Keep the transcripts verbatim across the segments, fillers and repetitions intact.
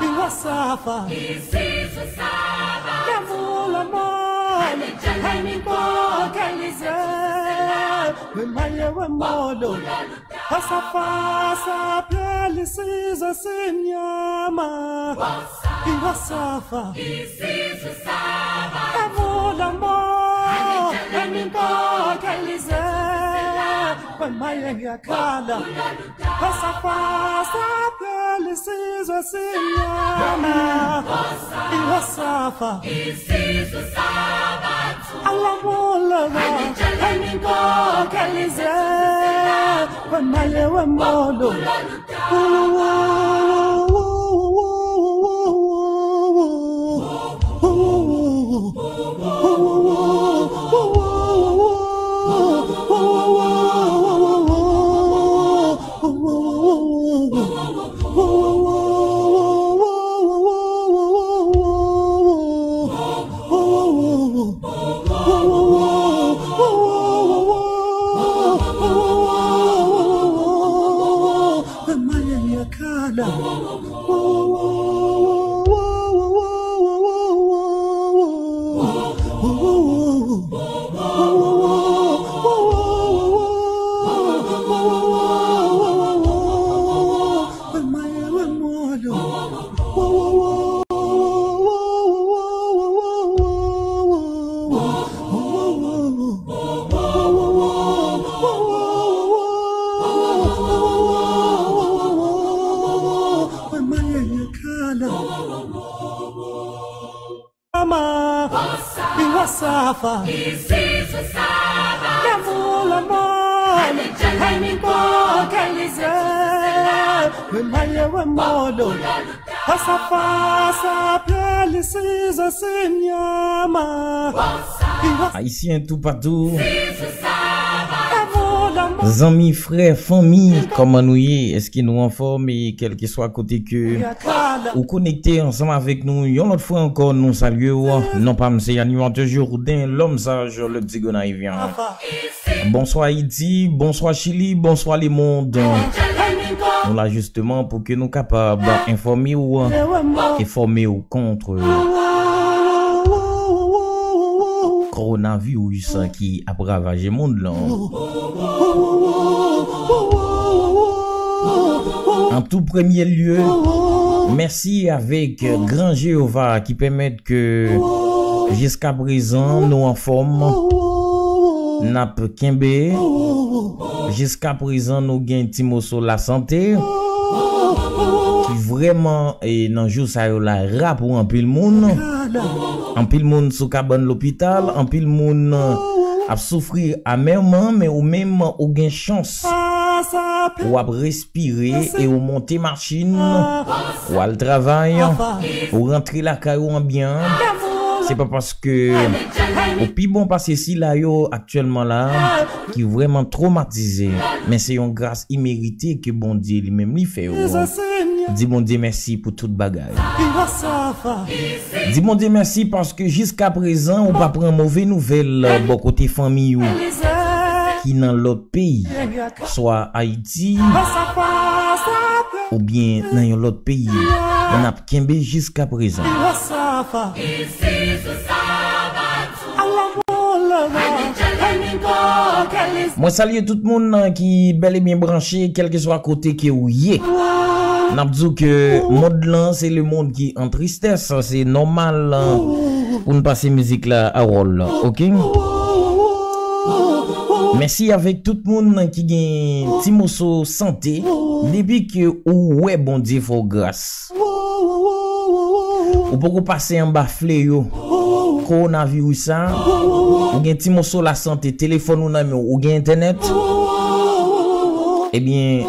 Iwa Safa. L'amour, l'amour, l'ami con que dice, we maye, we molo. Pasa, pasa, peli, sizo, sinyama. Iwa Safa. L'amour, l'amour, l'ami con que dice, we maye, yakala. Pasa, pasa, peli, sizo, sinyama. Iwa Safa. Alamola, emingo kelize, we maye, we molo. Ama, iwa Safa. L'amour, l'amour, emingo kelize, we maye, we molo. Pasa, pasa, peli, sizo, sinyama. Iwa Ayisyen toupatou. L'amour, l'amour. Zanmi, frè, fanmi, kòman nou ye? Èske nou anfòm? E kèlkeswa kote ke ou konekte ansanm avèk nou, yon lòt fwa ankò, nou salye w. Non pa m, se animatè Jourdain, l'homme sage, le petit Gonaïvien. Bonswa Ayiti, bonswa Chili, bonswa lemonn. Nou la jisteman pou ke nou kapab enfòme w e fòme w kont kowonaviris ki ap ravaje mond lan. An tou premye lye, mèsi avèk gran Jewova ki pèmèt ke jiska prezan nou anfòm, n ap kenbe. Jiska prezan nou gen ti moso lasante ki vrèman, e, nan jou sa yo la, ra pou anpil moun. Anpil moun sou kabann lopital, anpil moun ap soufri amèman, men ou menm ou gen chans. W ap respire e ou monte machin, w al travay, ou rantre lakay ou an byen. Se pa paske ou pi bon pase sila yo aktyèlman la ki vrèman twomatize, men se yon gras imerite ke Bondye li menm li fè yo. Di Bondye mèsi pou tout bagay. Di Bondye mèsi paske jiska prezan ou pa pran move nouvèl bò kote fanmi ou ki nan lòt peyi, swa Ayiti oubyen nan yon lòt peyi. N ap kenbe jiska prezan. Mwen salye tout moun ki bèl e byen branche, kèlkeswa kote ke ou ye. N ap di w ke mond lan, se le monde ki an tristès, se nòmal pou n pase mizik la a wòl, oke? Mèsi avèk tout moun ki gen ti moso sante. Depi ke ou wè Bondye fè w gras, ou poko pase anba fleyo kowonaviris sa, ou gen ti moso lasante, telefòn ou nan men w, ou gen entènèt, ebyen,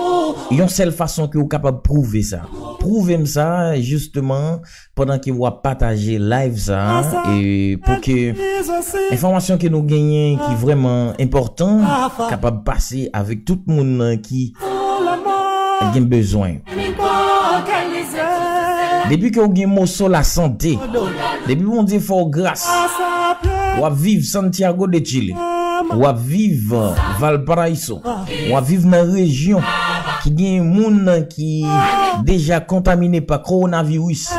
yon sèl fason ke ou kapab pwouve sa. Pwouve m sa, jisteman, pandan ke w ap pataje live sa, e pou ke enfòmasyon ke nou genyen ki vrèman enpòtan kapab pase avèk tout moun ki gen bezwen. Depi ke w gen moso lasante, depi Bondye fè w gras, w ap viv Santiago de Chile, w ap viv Valparaiso, w ap viv nan rejyon ki gen moun ki deja kontamine pa kowonaviris,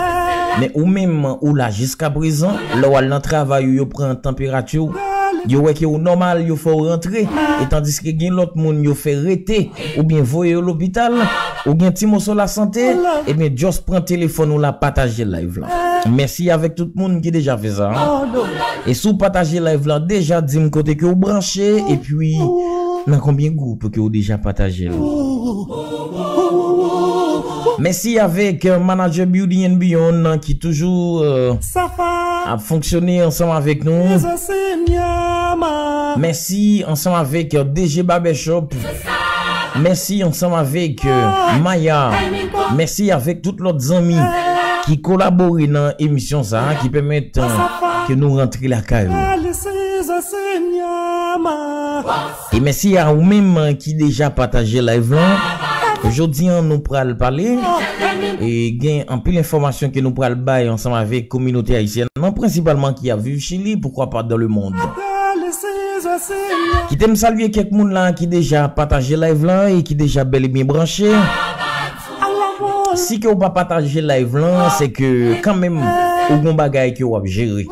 men ou menm ou la jiska prezan, lè w al nan travay ou yo pran tanperati w, yo wè ke ou nòmal, yo fè w rantre, e tandiske gen lòt moun yo fè rete, oubyen voye yo lopital, ou gen ti moso lasante, ebyen just pran telefòn ou la, pataje live lan. Mèsi avèk tout moun ki deja fè sa. E si w pataje live lan deja, di m kote ke w branche, epi nan konbyen gwoup ke w deja pataje l. Mèsi avèk, euh, Manager Beauty and Beyond, ki toujou, euh, ap fonksyone ansanm avèk nou. Mèsi ansanm avèk, euh, D G Barbershop. Mèsi ansanm avèk, euh, Maya. Mèsi avèk tout lòt zanmi ki kolabore nan emisyon sa a, ki pèmèt, euh, ke nou rantre lakay ou. E mèsi a ou menm ki deja pataje live lan. Jodi an, nou pral pale e gen anpil enfòmasyon ke nou pral bay ansanm avèk kominote ayisyèn nan, prensipalman ki ap viv Chili, poukwa pa dans le monde. Kite m salye kèk moun la ki deja pataje live lan e ki deja bèl e byen branche. Si ke w pa pataje live lan, se ke kanmenm ou gon bagay ke w ap jere.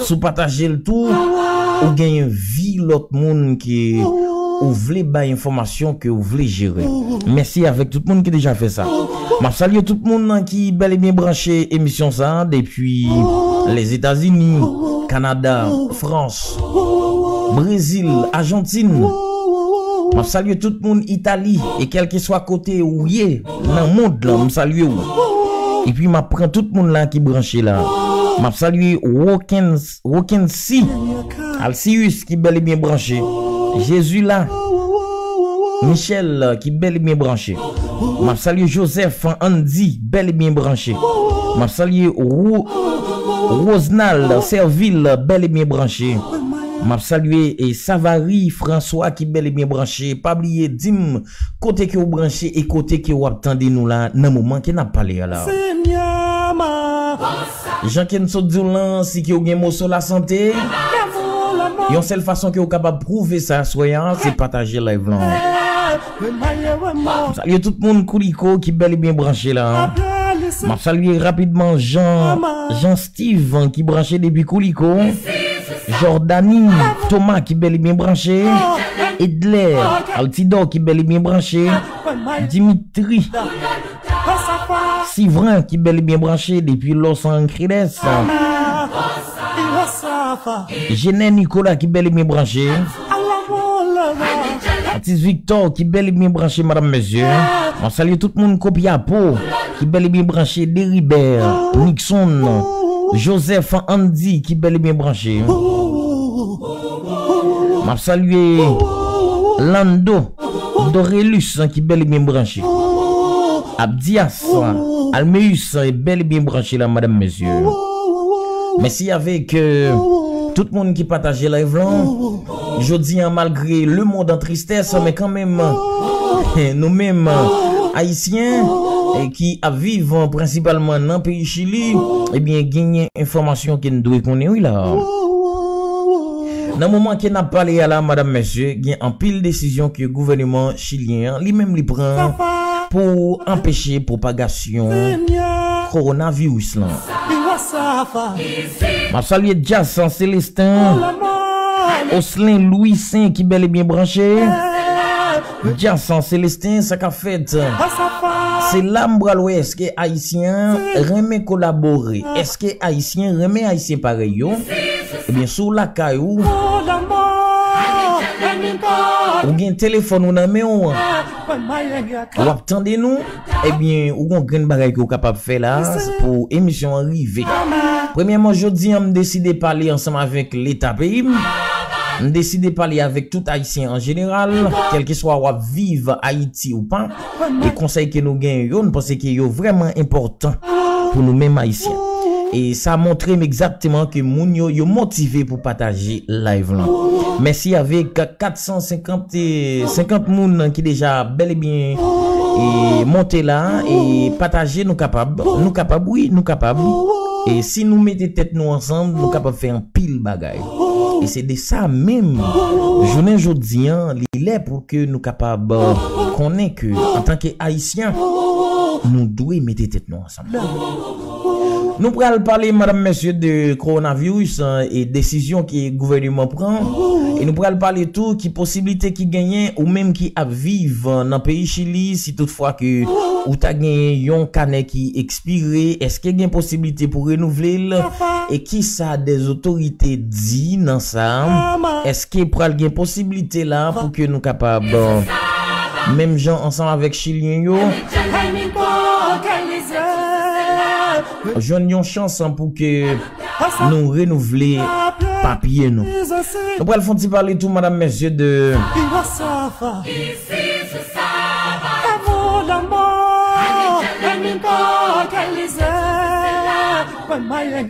Si w pataje l tou, ou genyen vi lòt moun ke ou vle bay enfòmasyon ke ou vle jere. Mèsi avèk tout moun ki deja fè sa. M ap salye tout moun ki bèl e byen branche emisyon sa a depi Lèzetazini, Kanada, Frans, Brezil, Ajantin. M ap salye tout moun Itali e kèlkeswa kote ou ye nan mond lan, m salye w. Epi m ap pran tout moun la ki branche la. M ap salye Wokens, Wokensi, Alcius ki bèl e byen branche. Jezi la. Michel ki bèl e byen branche. M ap salye Joseph Andy, bèl e byen branche. M ap salye Ro-, Rosenald Servil, bèl e byen branche. M ap salye e Savary François ki bèl e byen branche. Pa bliye di m kote ke w branche e kote ke w ap tande nou la nan moman ke n ap pale a la. Jan ke n sot di w lan, si ke w gen moso lasante, yon sèl fason ke w kapab pwouve sa aswè a, se pataje live lan. M salye tout moun Kouliko ki bèl e byen branche la. M ap salye rapidman Jean, Jean Steve ki branche depi Kouliko. Jordany Thomas ki bèl e byen branche. Edler Altidor ki bèl e byen branche. Dimitri Sivran ki bèl e byen branche depi Los Angeles. Jenè Nicolas ki bèl e byen branche. Atis Victor ki bèl e byen branche, madanm, mesye. M ap salye tout moun Kopiapo ki bèl e byen branche, Deribert, Nixon, Joseph, Andy ki bèl e byen branche. M ap salye Lando Dorelus ki bèl e byen branche. Abdias Almeus bèl e byen branche la, madanm, mesye. Mèsi avèk, euh, tout moun ki pataje live lan. Jodi an, malgre le monde en tristesse, men kanmenm, nou menm, Ayisyen, eh, ki ap viv, eh, prensipalman nan peyi Chili, ebyen, genyen enfòmasyon ke n dwe konnen, wi, la. Nan moman ke n ap pale a la, madanm, mesye, gen anpil desizyon ke gouvèneman chilyen an, li menm, li pran pou anpeche pwopagasyon kowonaviris lan. M ap salye Jason Celestin, Oslin Louis Saint ki bèl e byen branche. Jason Celestin, sa k ap fèt? Se la m pral wè èske Ayisyen renmen kolabore. Èske Ayisyen renmen Ayisyen parèy yo? Ebyen, si w lakay ou, ou gen telefòn ou nan men w, w ap tande nou, ebyen, ou gon grenn bagay ke w kapab fè la pou emisyon an rive. Premyèman, jodi an, m deside pale ansanm avèk Leta peyi m. M deside pale avèk tout Ayisyen an jeneral, kèlkeswa w ap viv Ayiti ou pa. E konsèy ke nou genyen yo, nou panse ke yo vrèman enpòtan pou nou menm Ayisyen. E sa montre m egzakteman ke moun yo, yo motive pou pataje live lan. Mèsi avèk kat san senkant, e, senkant moun ki deja bèl e byen, e, monte la, e pataje, nou kapab, nou kapab, wi, nou kapab. E si nou mete tèt nou ansanm, nou kapab fè anpil bagay. E se de sa menm, jounen jodi an, li lè pou ke nou kapab, euh, konnen ke, antanke Ayisyen, nou dwe mete tèt nou ansanm. Nou pral pale, madanm, mesye, de kowonaviris, euh, e desizyon ke gouvèneman pran. E nou pral pale tou ki posiblite ki genyen ou menm ki ap viv, euh, nan peyi Chili, si toutfwa ke ou ta genyen yon kanè ki ekspire, èske gen posiblite pou renouvle l? E kisa de otorite di nan sa? Èske pral gen posiblite la pou ke nou kapab, menm jan ansanm avèk Chilyen yo, jwenn yon chans pou ke nou renouvle papye nou? Nou pral fè yon ti pale tou, madanm, mesye, de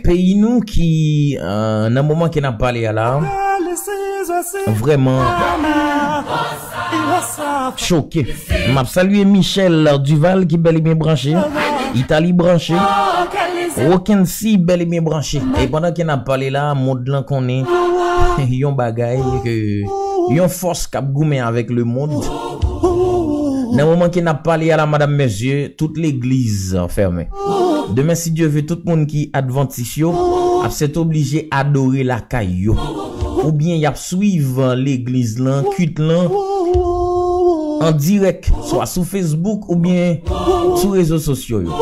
peyi nou ki, euh, nan moman ke n ap pale a la, vrèman choke. M ap salye Michel Duval ki bèl e byen branche. Itali branche. Wokensi bèl e byen branche. E pandan ke n ap pale la, mond lan konnen yon bagay ke yon fòs k ap goumen avèk lemonn. Nan moman ke n ap pale a la, madanm, mesye, tout legliz fèmen. Demen, si Dye ve, tout moun ki advantis yo ap sètoblije adore lakay yo. Oubyen y ap swiv legliz lan, kit lan, an dirèk, swa sou Facebook oubyen sou rezo sosyo yo.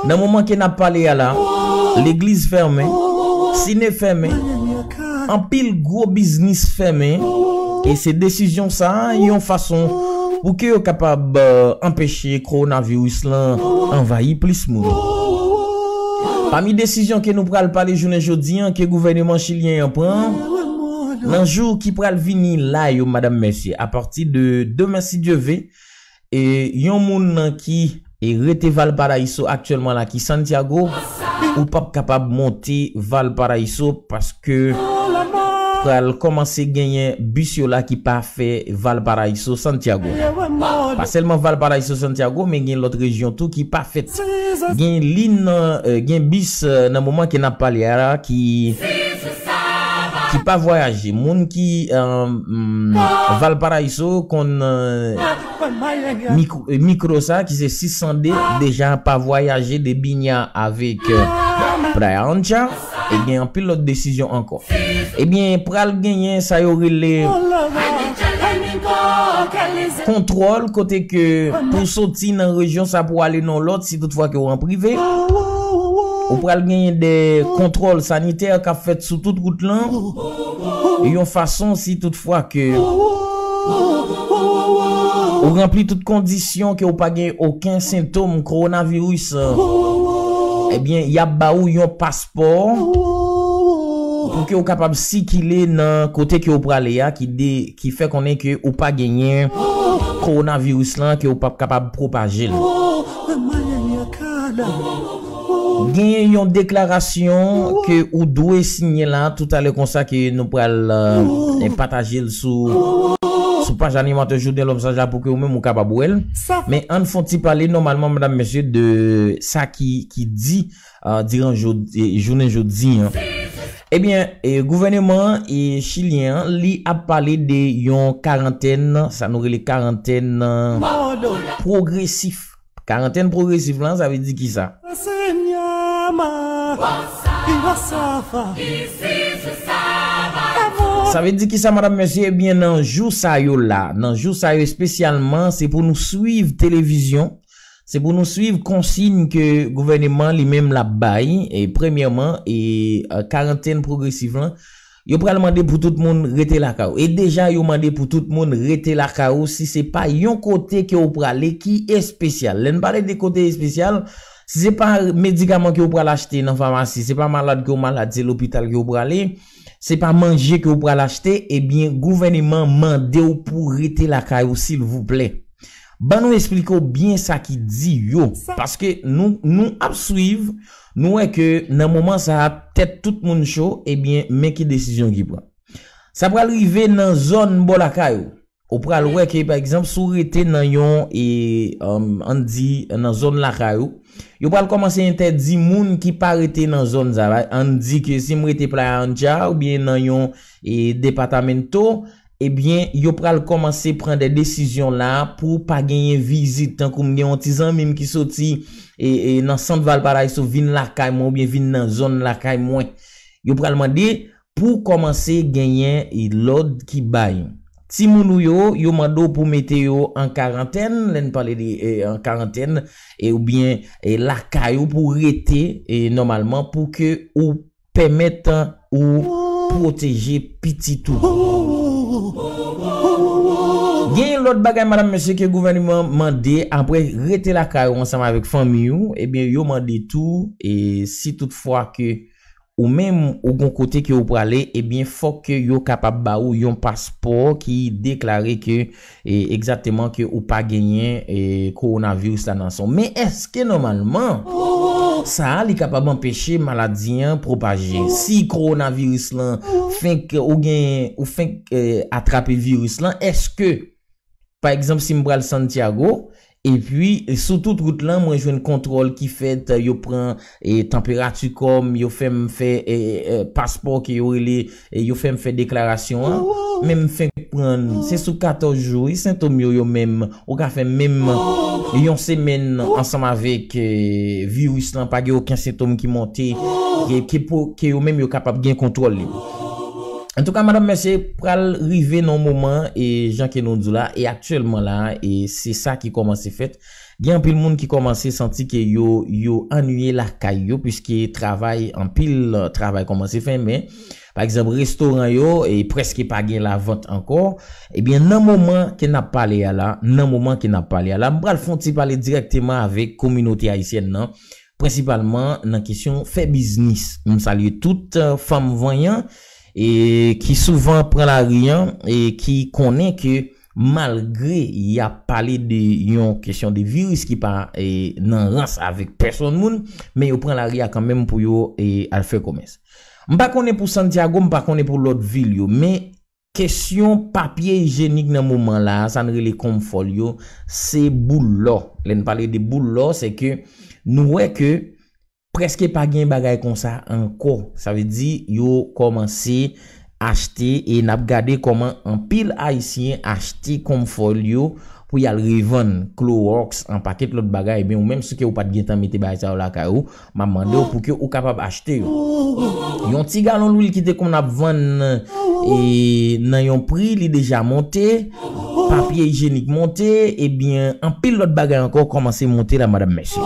Nan moman ke n ap pale a la, legliz fèmen, sine fèmen, anpil gwo biznis fèmen, e se desizyon sa a yon fason pou ke yo kapab, euh, anpeche kowonaviris lan anvayi plis moun. Pami desizyon ke nou pral pale jounen jodi an, ke gouvèneman chilyen an pran, nan jou ki pral vini la yo, madanm, mesye, apati de demen, si Dye ve, e yon moun nan ki, e, rete Valparaíso aktyèlman la, ki Santiago, ou p ap kapab monte Valparaíso paske pral kòmanse genyen bis yo la ki pa fè Valparaíso Santiago. Pa sèlman Valparaíso Santiago, men gen lòt rejyon tou ki pa fèt. Gen liy, euh, gen bis, euh, nan moman ke n ap pale a la ki, ki pa vwayaje. Moun ki, euh, mm, Valparaíso konn, euh, mikro, euh, mikro sa ki se sis san de deja pa vwayaje de Binya avèk, euh, Praia Ancha. E gen anpil lòt desizyon ankò. Ebyen, pral genyen sa yo rele kontwòl, kote ke pou soti nan rejyon sa pou ale nan lòt, si toutfwa ke w an prive, ou pral genyen de kontwòl sanitè k ap fèt sou tout wout lan, yon fason, si toutfwa ke ou ranpli tout kondisyon, ke ou pa gen okenn sentòm kowonaviris, ebyen, y ap ba ou yon paspò pou ke ou kapab sikile nan kote ke ou prale a, ki de, ki fè konnen ke ou pa genyen kowonaviris lan, ke ou p ap kapab pwopaje l. Gen yon deklarasyon ke ou dwe siyen la, toutalè konsa ke nou pral, euh, pataje l sou, sou paj Animatè Journel Homme Saja pou ke ou menm ou kapab wè l. Men ann fè yon ti pale nòmalman, madanm, mesye, de sa ki, ki di, euh, diran jodi, jounen jodi an. Ebyen, e, gouvèneman, e, chilyen an, li ap pale de yon karantèn, sa nou rele karantèn, euh, pwogresif. Karantèn pwogresif lan, sa vle di kisa? Sa vle di kisa, madanm, mesye? Ebyen, nan jou sa yo la, nan jou sa yo espesyalman, se pou nou swiv televizyon, se pou nou swiv konsiy ke gouvèneman li menm l ap bay, e premyèman, e, e, karantèn pwogresif lan, yo pral mande pou tout moun rete lakay ou. E deja, yo mande pou tout moun rete lakay ou si se pa yon kote ke ou prale ki espesyal. Lè n pale de kote espesyal, si se pa medikaman ke ou pral achte nan famasi, se pa malad ke ou malad, se lopital ke ou prale, se pa manje ke ou pral achte, ebyen, gouvèneman mande w pou rete lakay ou, silvouplè. Ban nou esplike w byen sa ki di yo. Paske nou, nou ap swiv, nou wè ke nan moman sa a, tèt tout moun cho, ebyen, men ki desizyon ki pran. Sa pral rive nan zòn bò lakay ou. ou pral wè ke, pa egzanp, si w rete nan yon, e, um, ann di, nan zòn lakay ou, yo pral kòmanse entèdi moun ki pa rete nan zòn sa la. Ann di ke si m rete Playa Ancha oubyen nan yon, e, departamento, ebyen, yo pral kòmanse pran de desizyon la pou pa genyen vizit. Tankou m gen yon ti zanmi m ki soti, e, e, nan sant Valparaíso vin lakay mwen oubyen vin nan zòn lakay mwen. Yo pral mande pou kòmanse genyen, e, lòd ki bay. Timoun ou yo, yo mande w pou mete yo an karantèn, lè n pale de, e, an karantèn, e, oubyen, e, lakay ou pou rete, e, nòmalman pou ke ou pèmèt ou pwoteje pitit ou. Gen lòt bagay, madam, mesye, ke gouvènman mande apre rete lakay ou ansanm avèk fanmi ou, ebyen, yo mande tou, e si toutfwa ke ou menm ou gon kote ke ou prale, ebyen, fòk ke yo kapab ba ou yon paspò ki deklare ke, e, egzakteman ke ou pa genyen, e, kowonaviris la nan san w. Men èske nòmalman sa a li kapab anpeche maladi an pwopaje? Si kowonaviris lan fenk ou gen, ou fenk, e, atrape viris lan, èske, pa egzanp, si m pral Santiago, epi, e, sou tout wout lan, mwen jwenn kontwòl ki fèt, yo pran, e, tanperati kò m, yo fè m fè, e, e, paspò ke yo rele, e, yo fè m fè deklarasyon an, men m fenk pran, se sou katòz jou, e, sentòm yo, yo menm, ou ka fè menm yon semèn ansanm avèk, e, viris lan, pa gen okenn sentòm ki monte, ke, ke, po- ke yo menm yo kapab gen kontwòl li. Antouka, madam, mesye, pral rive nan yon moman, e jan ke nou di w la, e aktyèlman la, e se sa ki kòmanse fèt. Gen anpil moun ki kòmanse santi ke yo, yo annuiye lakay yo, piske travay, anpil, e, travay kòmanse fèmen. Pa egzanp, restoran yo, e prèske pa gen lavant ankò. Ebyen, nan moman ke n ap pale a la, nan moman ke n ap pale a la, m pral fè yon ti pale dirèkteman avèk kominote ayisyèn nan, prensipalman nan kesyon fè biznis. M salye tout, e, fanm vanyan, e ki souvan pran lari an, e ki konnen ke malgre y ap pale de yon kesyon de viris ki pa, e, nan rans avèk pèsòn moun, men yo pran lari a kanmenm pou yo, e, al fè komès. M pa konnen pou Santiago, m pa konnen pou lòt vil yo, men kesyon papye ijenik nan moman la a, sa n rele konfòl yo, se boul lò. Lè n pale de boul lò, se ke nou wè ke prèske pa gen bagay konsa ankò. Sa vle di, yo kòmanse achte, e n ap gade kòman anpil Ayisyen achte konfòl yo pou y al revann, klowòks, an pakèt lòt bagay. Ebyen, ou menm, si ke ou pa t gentan mete bagay sa yo lakay ou, m ap mande w pou ke ou kapab achte yo. Yon ti galon lwil ki te konn ap vann, e, nan yon pri, li deja monte. Papye ijenik monte, ebyen, anpil lòt bagay ankò kòmanse monte la, madam, mesye.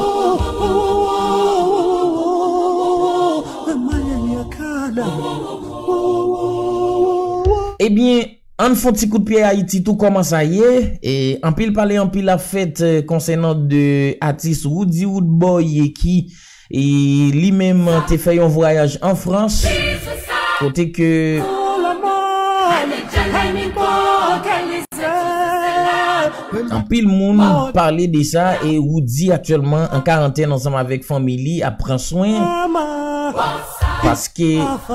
Ebyen, ann fè yon ti kout pye Ayiti tou, kòman sa ye? E, anpil pale, anpil ap fèt, e, konsènan de atis Roody Roodboy ki, e, li menm te fè yon vwayaj an Frans, kote ke anpil moun pale de sa, e Roody aktyèlman an karantèn ansanm avèk fanmi li ap pran swen, paske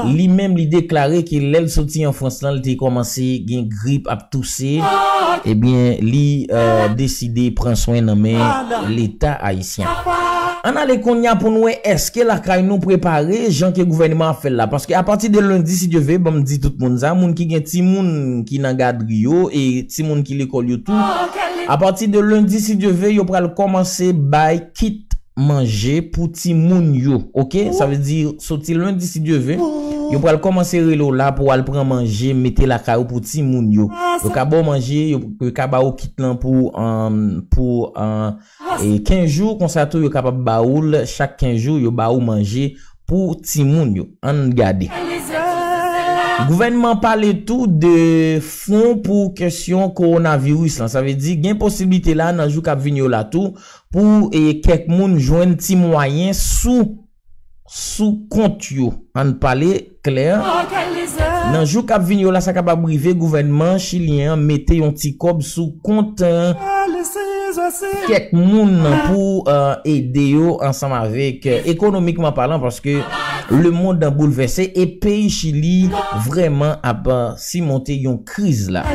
li menm li deklare ke lè l soti an Frans lan, li te kòmanse gen grip, ap touse, ebyen, li, e, deside pran swen nan men Leta ayisyen. Ann ale kounye a pou n wè èske lakay nou prepare jan ke gouvènman ap fè l la. Paske apati de lendi, si Dye ve, ban m di tout moun sa, moun ki gen timoun ki nan gadri yo e timoun ki lekòl yo tou, apati de lendi, si Dye ve, yo pral kòmanse bay kit manje pou timoun yo, oke? Sa vle di, soti lendi, si Dye ve, yo pral kòmanse rele w la pou w al pran manje, mete lakay ou pou timoun yo. Yo ka ba w manje, yo, yo ka ba w kit lan pou, um, pou, uh, e kenz jou, konsa tou, yo kapab ba ou l chak kenz jou, yo ba ou manje pou timoun yo. Ann gade. Gouvènman pale tou de fon pou kesyon kowonaviris lan. Sa vle di, gen posiblite la, nan jou k ap vini yo la tou, pou, e, kèk moun jwenn ti mwayen sou, sou kont yo. Ann pale klè. Nan jou k ap vini yo la, sa kapab rive gouvènman chilyen an mete yon ti kòb sou kont, e, kèk moun pou, e, ede yo ansanm avèk, e, ekonomikman palan, paske Lemonn boulvèse e peyi Chili vrèman ap simonte yon kriz la.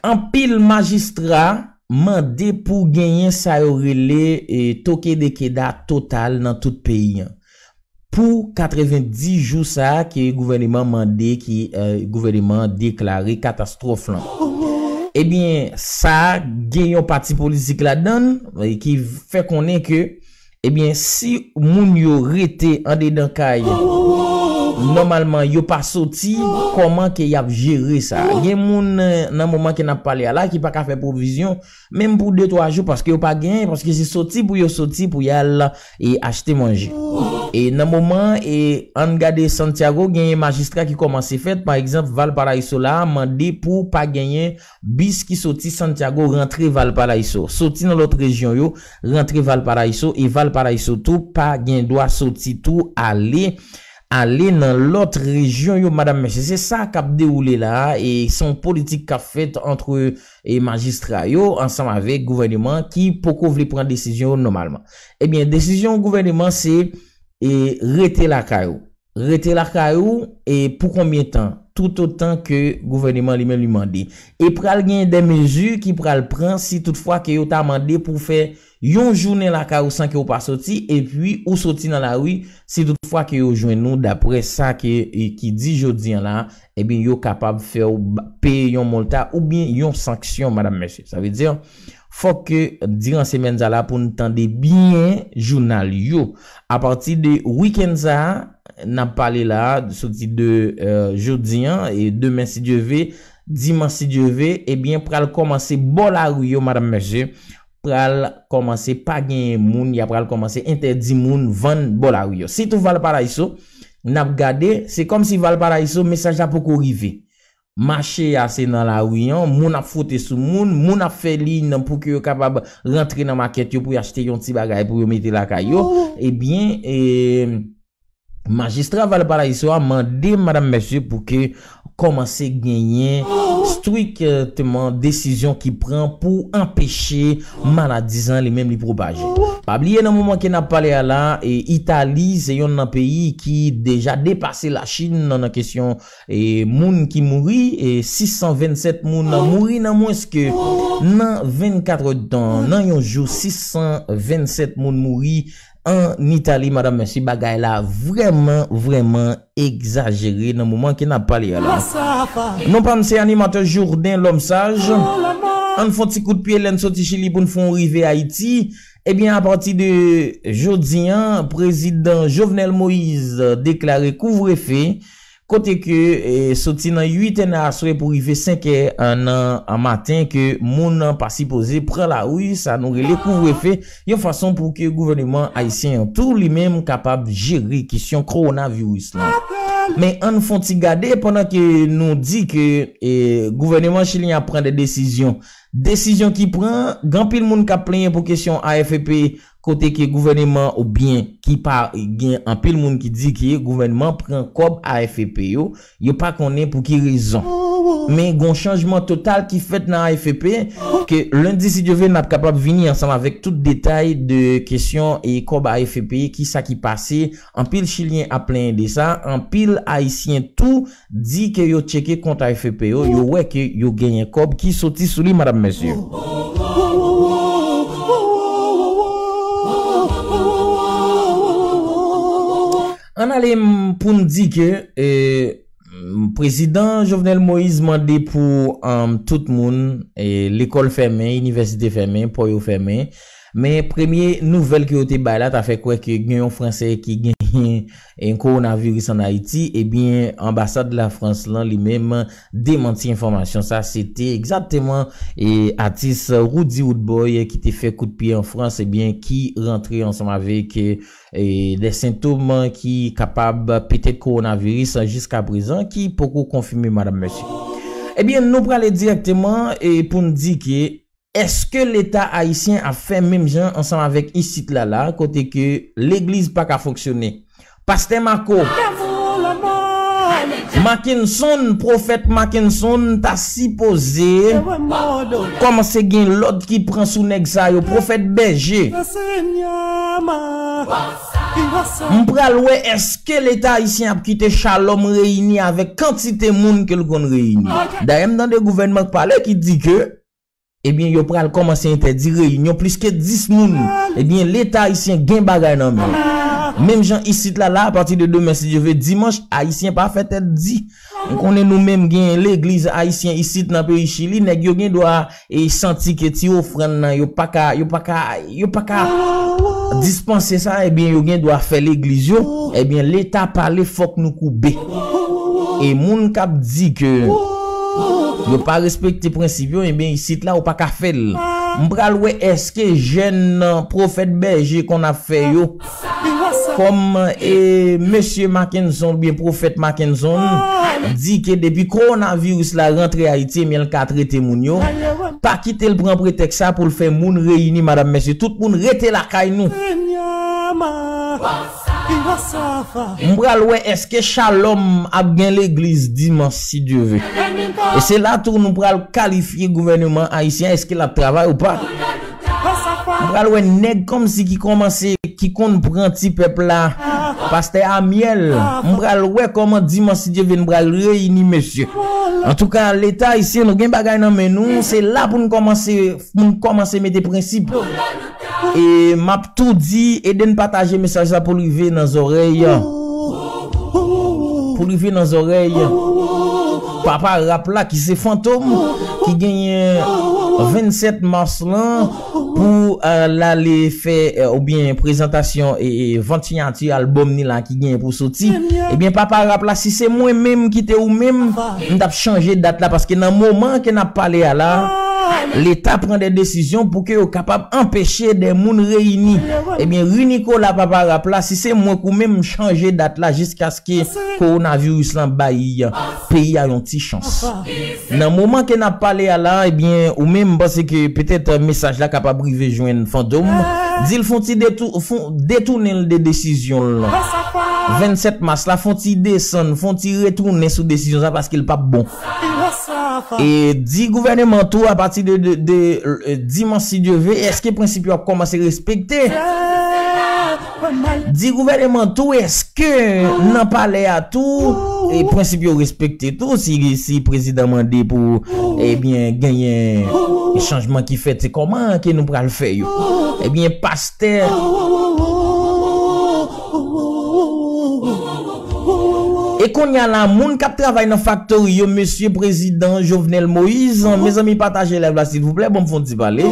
Anpil majistra mande pou genyen sa yo rele e toke de keda total nan tout peyi an. Pou katrevenndis jou sa a ke gouvèneman mande, ki e, gouvèneman deklare katastwòf lan. Ebyen, sa a gen yon pati politik ladan l e ki fè konnen ke, ebyen, si moun yo rete andedan kay, nòmalman yo pa soti, kòman ke y ap jere sa? Gen moun e, nan moman ke n ap pale a la ki pa ka fè pwovizyon menm pou de twa jou, paske yo pa genyen, paske se soti pou yo soti pou y al e achte manje. E nan moman e ann gade Santiago, genyen majistra ki kòmanse fèt, pa egzanp, Valparaíso la a mande pou pa genyen bis ki soti Santiago rantre Valparaíso. Soti nan lòt rejyon yo, rantre Valparaíso, e Valparaíso tou pa gen dwa soti tou ale, ale nan lòt rejyon yo, madanm, mesye. Se sa k ap dewoule la a, e se yon politik k ap fèt antre e majistra yo ansanm avèk gouvèneman ki poko vle pran desizyon yo nòmalman. Ebyen, desizyon gouvèneman se e rete lakay ou. Rete lakay ou e pou konbyen tan? Toutotan ke gouvèneman li menm li mande. E pral gen de mezi ki pral pran si toutfwa ke yo ta mande pou fè yon jounen lakay ou san ke ou pa soti, epi ou soti nan lari, si toutfwa ke yo jwenn ou, daprè sa ke e ki di jodi an la, ebyen, yo kapab fè w ba- peye yon molta oubyen yon sanksyon, madanm, mesye. Sa vle di, fòk ke diran semèn sa la pou n tande byen jounal yo. Apati de wikenn sa a, n ap pale la a, soti de e, jodi an, e demen, si Dye ve, dimanch, si Dye ve, ebyen, pral kòmanse bò lari yo, madanm, mesye. Pral kòmanse pa genyen moun, y a pral kòmanse entèdi moun vann bò lari yo. Sitou Valparaíso, n ap gade, se kòmsi Valparaíso, mesaj la poko rive. Mache a se nan lari an, moun ap fwote sou moun, moun ap fè liy nan pou ke yo kapab rantre nan makèt yo pou y achte yon ti bagay pou yo mete lakay yo. Ebyen, e, majistra Valparaíso a mande, madanm, mesye, pou ke kòmanse genyen estrikteman desizyon ki pran pou anpeche maladi sa li menm li pwopaje. Pa bliye nan moman ke n ap pale a la, e, Itali se yonn nan peyi ki deja depase Lachin nan, nan kesyon e moun ki mouri, e sis san vennsèt moun mouri nan mwens ke nan vennkat èdtan, nan yon jou, sis san vennsèt moun mouri an Itali, madanm, mesye, bagay la vrèman, vrèman egzajere nan moman ke n ap pale a la. Non pa m se animatè Jourdain Lòm Saj. Ann fè yon ti kout pye lè n soti Chili pou n fè yon rive Ayiti. Ebyen, apati de jodi an, prezidan Jovenel Moïse deklare kouvrefe, kote ke e, soti nan uit è nan aswè pou rive senk è nan maten, ke moun pa sipoze pran lari, sa nou rele kouvrefe, yon fason pou ke gouvèneman ayisyen an tou li menm kapab jere kesyon kowonaviris lan. Men ann fè yon ti gade pandan ke nou di ke e, gouvèneman chilyen ap pran de desizyon. Desizyon ki pran, gen anpil moun k ap plenyen pou kesyon A F P, kote ke gouvèneman oubyen ki pa gen anpil moun ki di ke gouvèneman pran kòb A F P yo, yo pa konnen pou ki rezon. Men gon chanjman total ki fèt nan A F P, ke lendi si Dye vle n ap kapab vini ansanm avèk tout detay de kesyon e kòb A F P, kisa ki pase. Anpil chilyen ap plenyen de sa, anpil ayisyen tou di ke yo tcheke kont A F P yo, yo wè ke yo genyen kòb ki soti sou li, madanm, mesye. Ann ale m, pou n di ke e, prezidan Jovenel Moïse mande pou um, tout moun, e, lekòl fèmen, inivèsite fèmen, pò yo fèmen. Men premye nouvèl ke yo te bay la ta fè kwè ke gen yon Fransè ki genyen e, kowonaviris ann Ayiti. Ebyen, anbasad Lafrans lan li menm demanti enfòmasyon sa. Se te egzakteman e, atis Roody Roodboy ki te fè kout pye an Frans, ebyen, ki rantre ansanm avèk e, de sentòm ki kapab petèt kowonaviris jiska prezan, ki poko konfime, madanm, mesye. Ebyen, nou prale dirèkteman e, pou n di ke èske Leta ayisyen ap fè menm jan ansanm avèk isit la la, kote ke legliz pa ka fonksyone? Pastè Marco, Mackenson, pwofèt Mackenson ta sipoze kòmanse gen lòd ki pran sou nèg sa yo, pwofèt Bèje. M pral wè èske Leta ayisyen ap kite Shalom reyini avèk kantite moun ke l konn reyini. Dayè, m tande gouvènman k pale ki di ke, ebyen, yo pral kòmanse entèdi reyinyon plis ke dis moun. Ebyen, Leta ayisyen gen bagay nan men l. Menm jan isit la, la, apati de demen, si Dye vle, dimanch, ayisyen pa fè tèt di. M konnen nou menm gen legliz ayisyen isit nan peyi Chili, nèg yo gen dwa e santi ke ti ofrann nan yo pa ka, yo pa ka, yo pa ka dispanse sa, ebyen, yo gen dwa fè legliz yo. Ebyen, Leta pale, fòk nou koube. E moun k ap di ke yo pa respekte prensip yo, ebyen, isit la, ou pa ka fè l. M pral wè èske jèn pwofèt bèje konn ap fè yo. Kòm e mesye Mackenson oubyen pwofèt Mackenson di ke depi kowonaviris la rantre Ayiti, ebyen l ka trete moun yo. Pa kite l pran pretèks sa pou l fè moun reyini, madanm, mesye, tout moun rete lakay nou. M pral wè èske Shalom ap gen legliz dimanch, si Dye vle. E se la tou nou pral kalifye gouvèneman ayisyen, èske l ap travay ou pa. M pral wè nèg kòmsi ki kòmanse, ki konn pran ti pèp la, pastè Amiel. M pral wè kòman dimanch, si Dye vle, n pral reyini, mesye. Antouka, Leta ayisyen, nou gen bagay nan men nou. Se la pou n kòmanse, pou n kòmanse mete prensip. E m ap tou di, ede n pataje mesaj la pou l rive nan zòrèy. Pou l rive nan zòrèy papa rap la ki se Fantom, ki genyen vennsèt mas lan pou, eh, l ale fè, eh, oubyen prezantasyon e, e vant siyati albòm ni la ki genyen pou soti. Ebyen, papa rap la, si se mwen menm ki te ou menm, m t ap chanje dat la, paske nan moman ke n ap pale a la, Leta pran de desizyon pou ke yo kapab anpeche de moun reyini. Ebyen, Ri Nicolas, papa rap la, si se mwen k ou menm, m chanje dat la jiskaske kowonaviris lan bay peyi a yon ti chans. Nan moman ke n ap pale a la, ebyen, ou menm, m panse ke petèt, eh, mesaj la kapab rive jwenn Fantom. Di l fon ti detou-, fon, detounen l de desizyon l lan. Vennsèt mas la, fon ti desann, fon ti retounen sou desizyon sa paske l p ap bon. E di gouvèneman tou, apati de, de, de, eh, dimanch, si Dye vle, èske prensip yo ap kòmanse respekte? Di gouvèneman tou, èske nan palè a tou, e prensip yo respekte tou, si, si prezidan mande pou, ebyen, genyen chanjman ki fèt, se kòman ke nou pral fè yo? Ebyen, pastè. E kounye a la, moun k ap travay nan faktori yo, mesye prezidan Jovenel Moïse, mezanmi, pataje live la, silvouplè, ban m fè yon ti pale.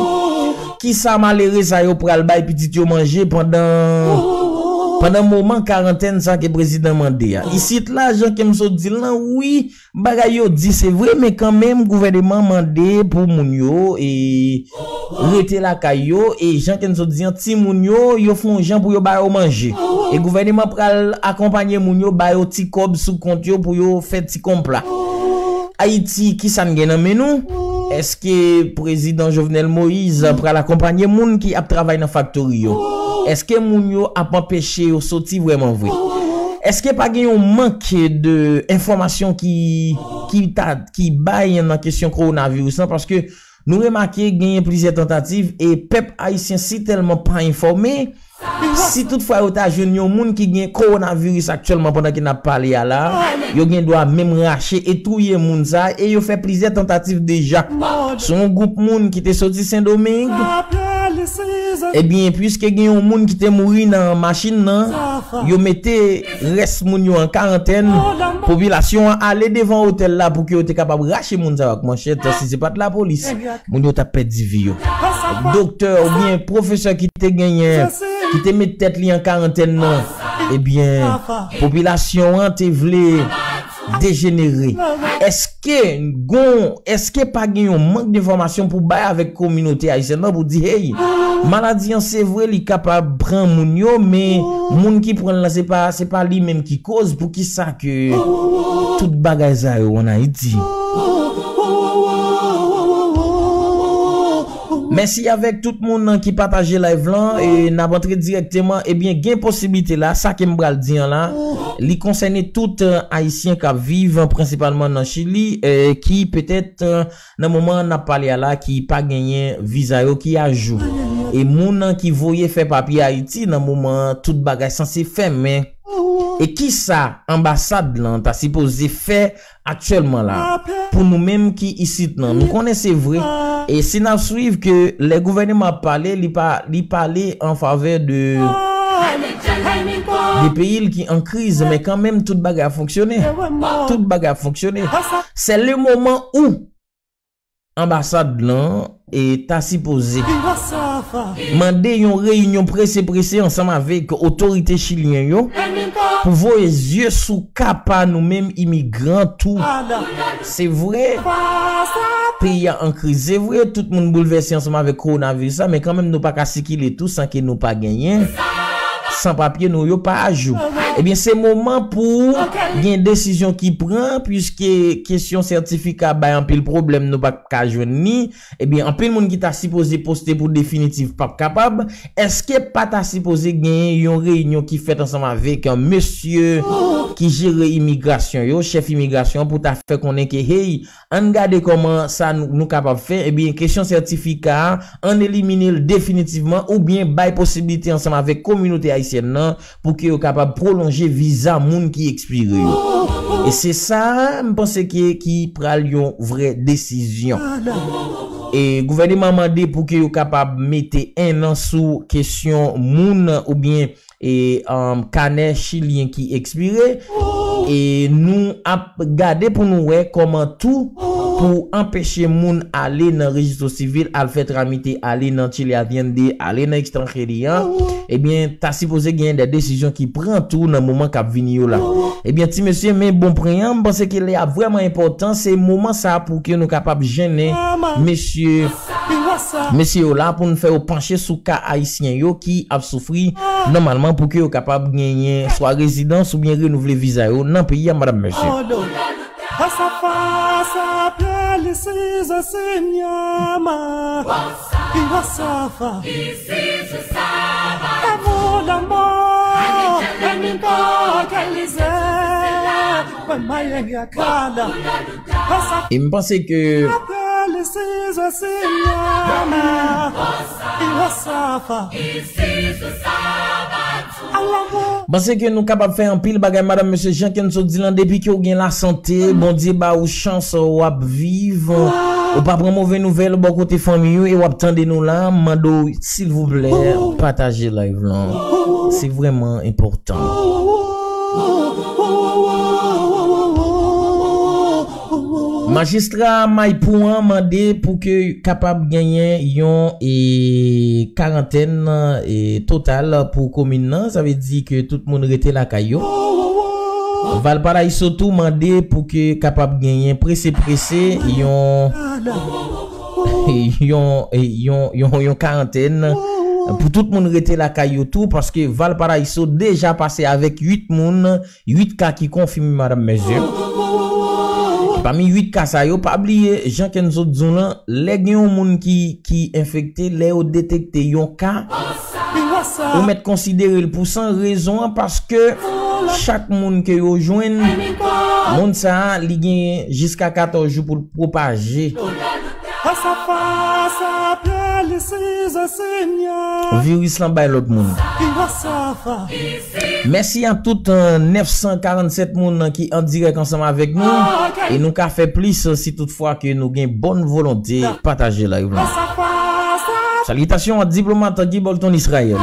Kisa malere sa yo pral bay pitit yo manje pandan, pandan moman karantèn sa ke prezidan mande a? Isit la, jan ke m sot di l lan, wi, bagay yo di se vre, men kanmenm gouvèneman mande pou moun yo, e, rete lakay yo, e jan ke n sot di an, timoun yo, yo fè yon jan pou yo ba yo manje. E gouvèneman pral akonpanye moun yo, ba yo ti kòb sou kont yo pou yo fè ti konpla. Ayiti, kisa n gen nan men nou? Èske prezidan Jovenel Moïse pral akonpanye moun ki ap travay nan faktori yo? Èske moun yo ap anpeche yo soti vrèman vre? Èske pa gen yon mank de enfòmasyon ki, ki ta, ki bay nan kesyon kowonaviris lan? Paske nou remake genyen plizyè tantativ e pèp ayisyen sitèlman pa enfòme. Si toutfwa yo ta jwenn yon moun ki gen kowonaviris aktyèlman pandan ke n ap pale a la, yo gen dwa menm rache e touye moun sa a, e yo fè plizyè tantativ deja. Se yon gwoup moun ki te soti Sendomeng. Ebyen, piske gen yon moun ki te mouri nan machin nan, yo mete rès moun yo an karantèn. Popilasyon an ale devan otèl la pou ke yo te kapab rache moun sa yo ak manchèt, si se pa t lapolis, moun yo t ap pèdi vi yo. Doktè oubyen pwofesè ki te genyen, ki te met tèt li an karantèn nan, ebyen, popilasyon an te vle dejenere. Èske gon, èske pa gen yon mank de enfòmasyon pou bay avèk kominote ayisyèn nan pou di, hey, maladi an se vre li kapab pran moun yo, men moun ki pran l lan se pa, se pa li menm ki koz, poukisa ke tout bagay sa yo ann Ayiti? Mèsi avèk tout moun ki pataje live lan e n ap antre dirèkteman. Ebyen, gen posiblite la, sa ke m pral di an la, li konsène tout, eh, Ayisyen k ap viv, eh, prensipalman nan Chili, eh, ki petèt, eh, nan moman n ap pale a la, ki pa genyen viza yo ki ajou. E moun ki voye fè papye Ayiti nan moman an, tout bagay sanse fèmen. E kisa anbasad lan ta sipoze fè aktyèlman la, pou nou menm ki isit nan? Nou konnen se vre, e si n ap swiv ke lè gouvèneman ap pale, li pa, li pale an favè de, de peyi l ki an kriz, men kanmenm tout bagay ap fonksyone. Tout bagay ap fonksyone. Se le moman ou anbasad lan e ta sipoze mande yon reyinyon prese prese ansanm avèk otorite chilyen yo pou voye zye sou ka pa nou menm imigran tou. Se vre, peyi a an kriz, se vre, tout moun boulvèse ansanm avèk kowonaviris la, men kanmenm nou pa ka sikile tou san ke nou pa genyen, san papye nou yo pa ajou. Ebyen, se moman pou gen desizyon ki pran, piske kesyon sètifika bay anpil pwoblèm, nou pa ka jwenn ni. Ebyen, anpil moun ki ta sipoze poste pou definitif p ap kapab. Èske pa ta sipoze genyen yon reyinyon ki fèt ansanm avèk, eh, mesye ki jere imigrasyon yo, chèf imigrasyon, pou ta fè konnen ke, hey, ann gade kòman sa nou, nou kapab fè? Ebyen, kesyon sètifika a, ann elimine l definitivman, oubyen bay posiblite ansanm avèk kominote ayisyèn nan pou ke yo kapab pwolonje viza moun ki ekspire yo. E se sa, m panse ke, ki pral yon vrè desizyon. E gouvèneman mande pou ke yo kapab mete en an sou kesyon moun oubyen e, um, kanè chilyen ki ekspire. E nou ap gade pou nou wè kòman tou pou anpeche moun ale nan rejistro sivil, al fè tramite, ale nan Chile Allende, ale nan Extranjeria. Ebyen, ta sipoze genyen de desizyon ki pran tou nan moman k ap vini yo la. Ebyen, ti mesye, men bon pwen an, m panse ke li ap vrèman enpòtan, se moman sa pou ke nou kapab jennen mesye, mesye yo la pou n fè yo panche sou ka ayisyen yo ki ap soufri nòmalman pou ke yo kapab genyen swa rezidans oubyen renouvle viza yo nan peyi a, madanm, mesye. Pasa, pasa, pele, siza, sinyama. Iwasafa. Amor, amor. Emingo, kelize. Wemayenga, kala. E m panse ke m panse ke nou kapab fè anpil bagay, madanm, mesye, jan ke n sot di lan, depi ke w gen lasante, Bondye ba ou chans, w ap viv, ou pa pran move nouvèl bò kote fanmi ou, e w ap tande nou la, m mande w, silvouplè, pataje live lan. Se vrèman enpòtan. Majistra Maipou an mande pou ke kapab genyen yon, e, karantèn, e, total pou komin nan. Sa vle di ke tout moun rete lakay yo. Valparaiso tou mande pou ke kapab genyen prese prese yon, yon, yon, yon, yon karantèn pou tout moun rete lakay yo tou, paske Valparaiso deja pase avèk uit moun, uit ka ki konfime, madanm, mesye. Pami uit ka sa yo, pa bliye, jan ke n sot di w lan, lè gen yon moun ki, ki enfekte, lè yo detekte yon ka, ou mèt konsidere l pou san. Rezon an, paske chak moun ke yo jwenn, moun sa a, li gen jiska katòz jou pou l pwopaje. Pasa, pasa, pele, siza, sinyama. Viris lan bay lòt moun. Iwasafa. Mèsi a tout, eh, nèf san karannsèt moun ki an dirèk ansanm avèk nou. E nou ka fè plis, eh, si toutfwa ke nou gen bòn volonte pataje live lan. Salyitasyon a diplomat Guy Bolton Israël.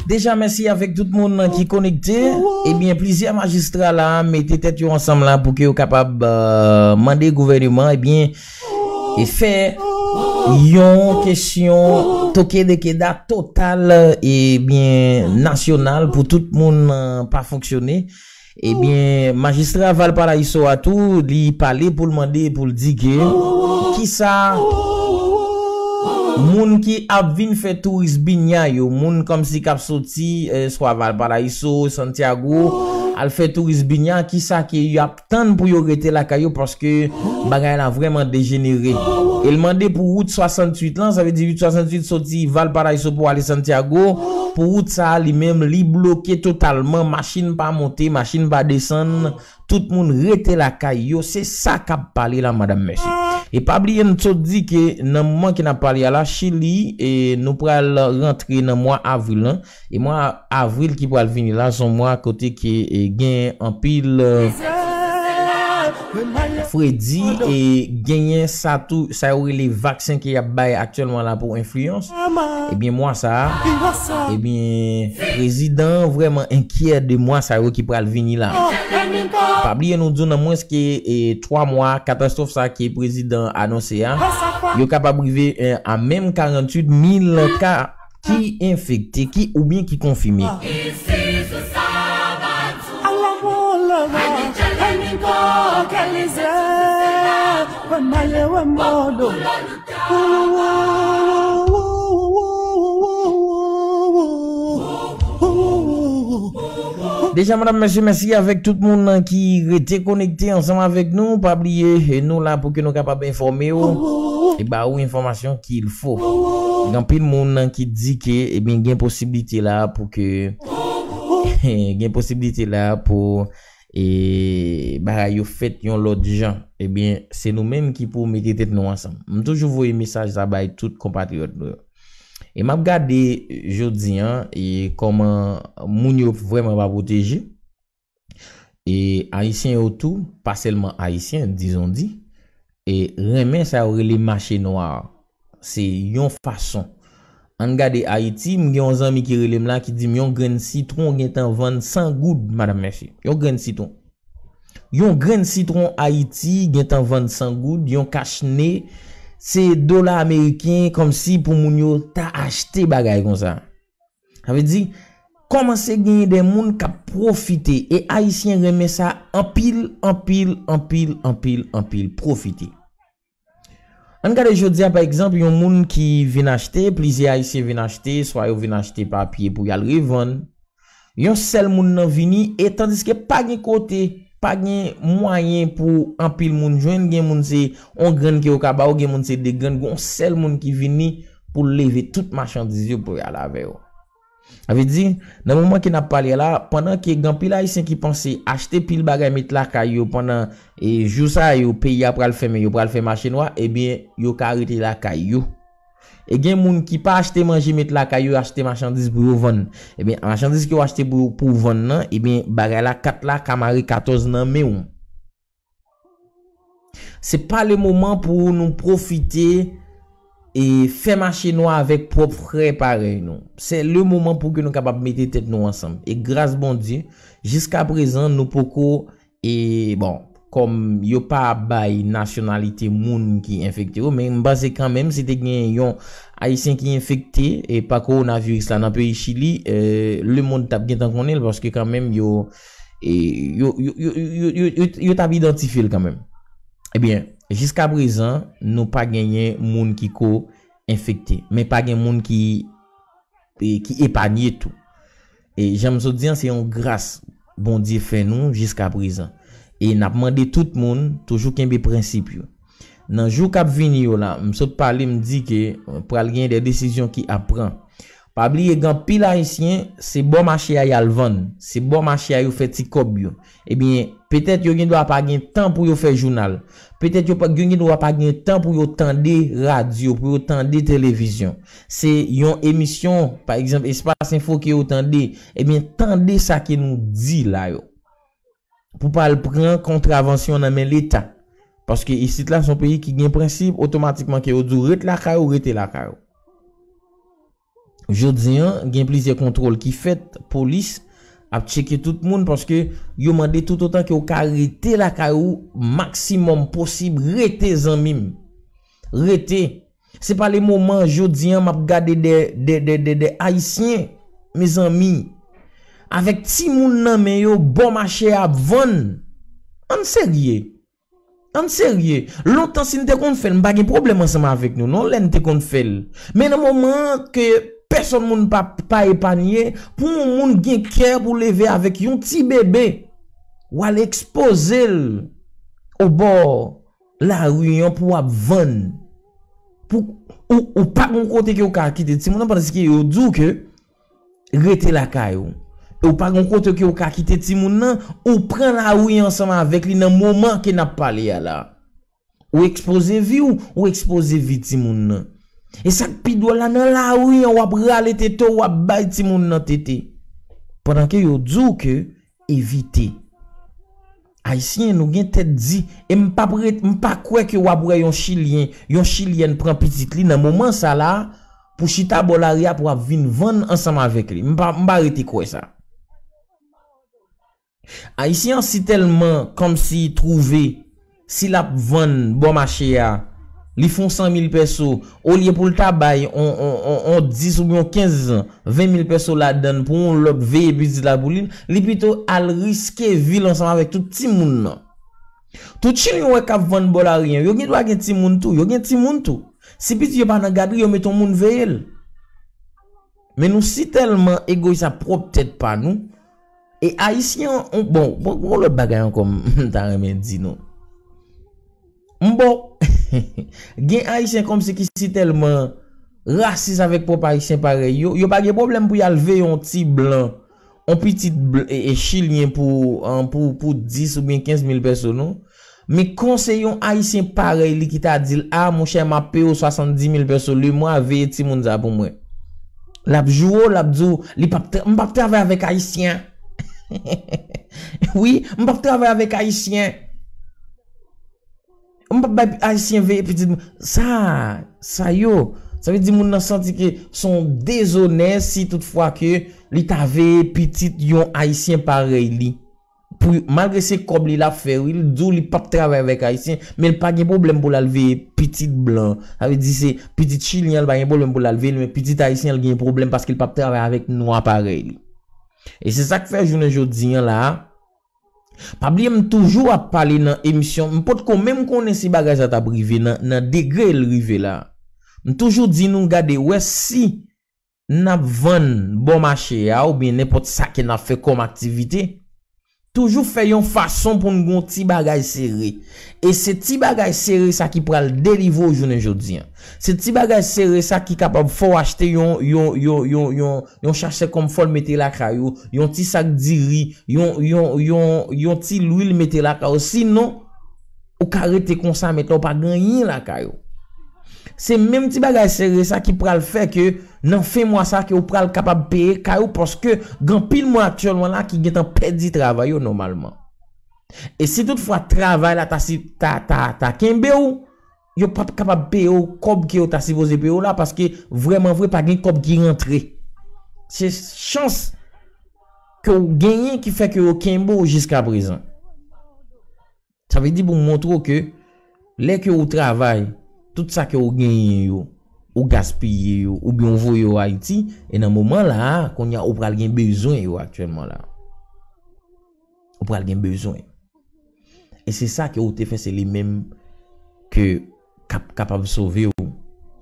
Deja, mèsi avèk tout moun ki konekte. Ebyen, plizyè majistra la mete tèt yo ansanm la pou ke yo kapab, euh, mande gouvèneman, ebyen, e fè yon kesyon toke de keda total, ebyen, nasyonal pou tout moun, eh, pa fonksyone. Ebyen, majistra Valparaíso a tou, li pale pou l mande, pou l di ke kisa moun ki ap vin fè touris Binya yo, moun kòmsi k ap soti, eh, swa Valparaíso, Santiago, al fè touris Binya, kisa ke y ap tann pou yo rete lakay yo, paske bagay la vrèman dejenere. E l mande pou wout swasanntuit lan, sa vle di wout swasanntuit soti Valparaíso pou ale Santiago, pou wout sa a li menm, li bloke totalman, machin pa monte, machin pa desann, tout moun rete lakay yo, se sa k ap pale la, madanm, mesye. E pa bliye, m sot di ke nan moman ke n ap pale a la, Chili, e nou pral rantre nan mwa avril lan, e mwa avril ki pral vini la, se yon mwa kote ke, e, gen anpil, eh, fredi, e genyen sa tou, sa yo rele vaksen ke y ap bay aktyèlman la pou enfliyans. Ebyen, mwa sa a, ebyen, prezidan an vrèman enkyè de mwa sa yo ki pral vini la. Pa bliye nou di w nan mwens ke, e, twa mwa, katastwòf sa ke prezidan an anonse a, yo kapab rive, e, a menm karanntuit mil ka ki enfekte, ki, oubyen ki konfime. Deja, madanm, mesye, mèsi avèk tout moun ki rete konekte ansanm avèk nou. Pa bliye, nou la pou ke nou kapab enfòme w e ba ou enfòmasyon qu'il faut. Gen anpil moun ki di ke, ebyen, gen posiblite la pou ke, gen posiblite la pou, e, bagay yo fèt yon lòt jan. Ebyen, se nou menm ki pou mete tèt nou ansanm. M toujou voye mesaj sa bay tout konpatriyòt nou yo. E m ap gade jodi an, e kòman moun yo vrèman pa pwoteje. E Ayisyen yo tou, pa sèlman Ayisyen, dizon di, e renmen sa yo rele mache nwa. Se yon fason. Ann gade Ayiti, m gen yon zanmi ki rele m la, ki di m yon grenn sitwon gentan vann san goud, madanm, mesye. Yon grenn sitwon. Yon grenn sitwon Ayiti gentan vann san goud, yon kach ne, se dola ameriken, kòmsi pou moun yo ta achte bagay konsa. Sa vle di, kòmanse genyen de moun k ap pwofite, e Ayisyen renmen sa anpil, anpil, anpil, anpil, anpil, pwofite. Ann gade jodi a, pa egzanp, yon moun ki vin achte, plizyè Ayisyen vin achte, swa yo vin achte papye pou y al revann. Yon sèl moun nan vini, e tandiske pa gen kote, pa gen mwayen pou anpil moun jwenn, gen moun se yon grenn ke yo ka ba w, gen moun se de grenn, gen yon sèl moun ki vini pou l leve tout machandiz yo pou y al avè yo. Sa vle di, nan moman ke n ap pale a la, pandan ke gen anpil Ayisyen ki panse achte pil bagay met lakay yo pandan, e, jou sa yo, peyi a pral fèmen, yo pral fè mache nwa, ebyen, yo ka rete lakay yo. E gen moun ki pa achte manje met lakay yo, achte machandiz pou yo vann. Ebyen, machandiz ke w achte pou, pou w vann nan, ebyen, bagay la, kat la ka mare katòz nan men w. Se pa le moman pou nou pwofite e fè mache nwa avèk pwòp frè parèy nou. Se le moman pou ke nou kapab mete tèt nou ansanm. E gras Bondye, jiska prezan, nou poko, e bon, kòm yo pa bay nasyonalite moun ki enfekte yo, men m panse kanmenm si te gen yon Ayisyen ki enfekte, e, pa kowonaviris la nan peyi Chili, e, lemonn t ap gentan konnen l, paske kanmenm yo, e, yo, yo, yo, yo, yo, yo, yo t ap idantifye l kanmenm. Ebyen, jiska prezan, nou pa genyen moun ki ko enfekte, men pa gen moun ki, e, ki epanye tou. E jan m sot di an, se yon gras Bondye fè nou jiska prezan. E n ap mande tout moun toujou kenbe prensip yo. Nan jou k ap vini yo la, m sot pale, m di ke, e, pral gen de desizyon ki ap pran. Pa bliye, gen anpil Ayisyen, se bò mache a y al vann, se bò mache a yo fè ti kòb yo. Ebyen, petèt yo gen dwa pa gen tan pou yo fè jounal. Petèt yo pa, yo gen dwa pa gen tan pou yo tande radyo, pou yo tande televizyon. Se yon emisyon, pa egzanp, Espas Enfo ke yo tande. Ebyen, tande sa ke nou di la yo. Pou pa al pran kontravansyon nan men Leta. Paske isit la, se yon peyi ki gen prensip, otomatikman ke yo di w ret lakay ou, rete lakay ou. Jodi an, gen plizyè kontwòl ki fèt, polis ap tcheke tout moun paske yo mande toutotan ke w ka rete lakay ou maksimòm posib, rete zanmi m. Rete. Se pa le moman, jodi an, m ap gade de, de, de, de, de Ayisyen, mezanmi, avèk timoun nan men yo, bò mache a ap vann. Ann serye. Ann serye. Lontan, si n te konn fè l, m pa gen pwoblèm ansanm avèk nou, non, lè n te konn fè l. Men nan moman an ke pèsòn moun pa, pa epanye, pou yon moun gen kè pou leve avèk yon ti bebe, w al ekspoze l obò lari an pou w ap vann. Pou, ou, ou pa gon kote ke w ka kite timoun nan, paske yo di w ke rete lakay ou. E w pa gon kote ke w ka kite timoun nan, ou pran lari ansanm avèk li nan moman ke n ap pale a la. Ou ekspoze vi w, ou ekspoze vi timoun nan. E sa k pi dwòl la, nan lari an, w ap rale tete w, w ap bay timoun nan tete. Pandan ke yo di w ke evite. Ayisyen, nou gen tèt di, e m p ap ret, m pa kwè ke w ap wè yon Chilyen, yon Chilyèn pran pitit li nan moman sa la, pou chita bò lari a pou ap vin vann ansanm avèk li. M pa, m pa rete kwè sa. Ayisyen an si tèlman kòmsi twouve, si l ap vann bò mache a, li fè yon san mil pèso, olye pou l ta bay on, on, on, on dis oubyen on kenz, ven mil pèso ladan l pou yon lòt veye pitit la pou li, li pito al riske vi l ansanm avèk tout timoun nan. Tout Chilyen w wè k ap vann bò lari an, yo gen dwa gen timoun tou, yo gen timoun tou. Si pitit yo pa nan gadri, yo mete yon moun veye l. Men nou si tèlman egoyis ak pwòp tèt pa nou. E Ayisyen an, bon, bon, gon lòt bagay ankò m m ta renmen di nou. M bon, gen Ayisyen kòmsi ki si tèlman rasis avèk pwòp Ayisyen parèy yo, yo pa gen pwoblèm pou y al veye yon ti blan, yon pitit bl- e, e, Chilyen pou, an, pou, pou dis oubyen kenz mil pèso, non. Men kon se yon Ayisyen parèy li ki ta di l, a, monchè, m ap peye w swasanndis mil pèso lemwa, veye timoun sa pou mwen. L ap joure w, l ap di w, li p ap tra- m p ap travay avèk Ayisyen. Wi, m p ap travay avèk Ayisyen. M p ap bay Ayisyen veye pitit mwen. Sa, sa yo, sa vle di moun nan santi ke se yon dezonè si toutfwa ke li ta veye pitit yon Ayisyen parèy li. Pou, malgre se kòb li l ap fè, wi, l di w li p ap travay avèk Ayisyen, men l pa gen pwoblèm pou l al veye pitit blan. Sa vle di se pitit Chilyen an, l pa gen pwoblèm pou l al veye l, men pitit Ayisyen an, l gen pwoblèm paske l p ap travay avèk nwa parèy li. E se sa k fè jounen jodi an la a, pa bliye m toujou ap pale nan emisyon, m potko menm konnen si bagay sa t ap rive nan, nan degre l rive la. M toujou di nou gade, wè si n ap vann bò mache a oubyen nenpòt sa ke n ap fè kòm aktivite, toujou fè yon fason pou n gon ti bagay sere. E se ti bagay sere sa ki pral delivre w jounen jodi an. Se ti bagay sere sa ki kapab fè w achte yon, yon, yon, yon, yon, yon sachè konfò mete lakay ou, yon ti sak diri, yon, yon, yon, yon ti lwil mete lakay ou. Sinon, ou ka rete konsa, men ou pa gen anyen lakay ou. Se menm ti bagay sere sa ki pral fè ke nan fen mwa sa ke ou pral kapab peye kay ou, paske gen anpil moun aktyèlman la ki gentan pèdi travay yo nòmalman. E si toutfwa travay la ta, si, ta, ta, ta kenbe w, yo p ap kapab peye w kòb ke yo ta sipoze peye w la, paske vrèman vre pa gen kòb ki rantre. Se chans ke w genyen ki fè ke yo kenbe w jiskaprezan. Sa vle di pou montre w ke lè ke ou travay, tout sa ke ou genyen yo, ou gaspiye yo, oubyen ou voye yo Ayiti, e nan moman la a, kounye a ou pral gen bezwen yo aktyèlman la. Ou pral gen bezwen. E se sa ke ou te fè, se li menm ke k ap kapab sove w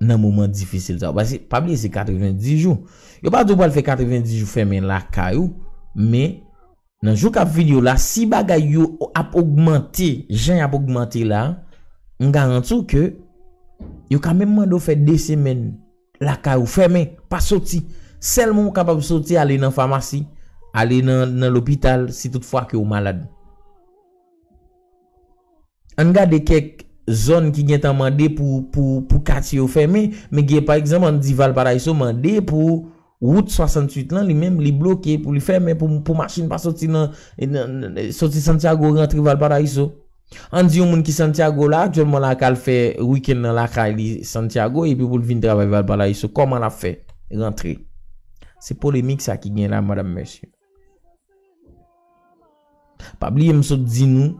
nan moman difisil sa yo. Paske, pa bliye, se katrevenndis jou. Yo pa di w pral fè katrevenndis jou fèmen lakay ou, men nan jou k ap vini yo la, si bagay yo ap ogmante jan y ap ogmante la, m garanti w ke yo ka menm mande w fè de semèn lakay ou fèmen, pa soti. Sèlman ou kapab soti ale nan famasi, ale nan, nan lopital si toutfwa ke ou malad. Ann gade kèk zòn ki gentan mande pou, pou, pou katye yo fèmen, men gen, pa egzanp, ann di Valparaiso mande pou wout swasanntuit lan, li menm, li bloke, pou li fèmen, pou, pou machin pa soti nan, nan, nan, soti Santiago rantre Valparaiso. Ann di yon moun ki Santiago la, aktyèlman la, k al fè wikenn nan lakay li Santiago, epi pou l vin travay Valparaiso, kòman l ap fè rantre? Se polemik sa ki gen la, madanm, mesye. Pa bliye m sot di nou,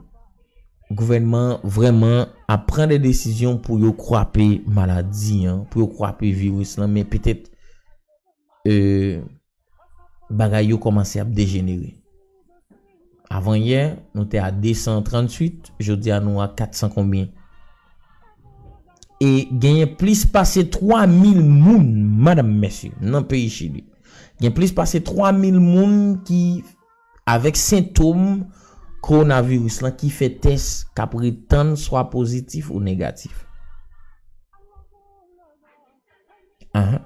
gouvènman an vrèman ap pran de desizyon pou yo kwape maladi an, pou yo kwape viris lan, men petèt, e, bagay yo kòmanse ap dejenere. Avanyè, nou te a de san tranntuit, jodi a nou a kat san konbyen. E genyen plis pase twa mil moun, madanm, mesye, nan peyi Chili. Gen plis pase twa mil moun ki avèk sentòm kowonaviris lan ki fè tès k ap ret tann swa pozitif ou negatif. Ahan.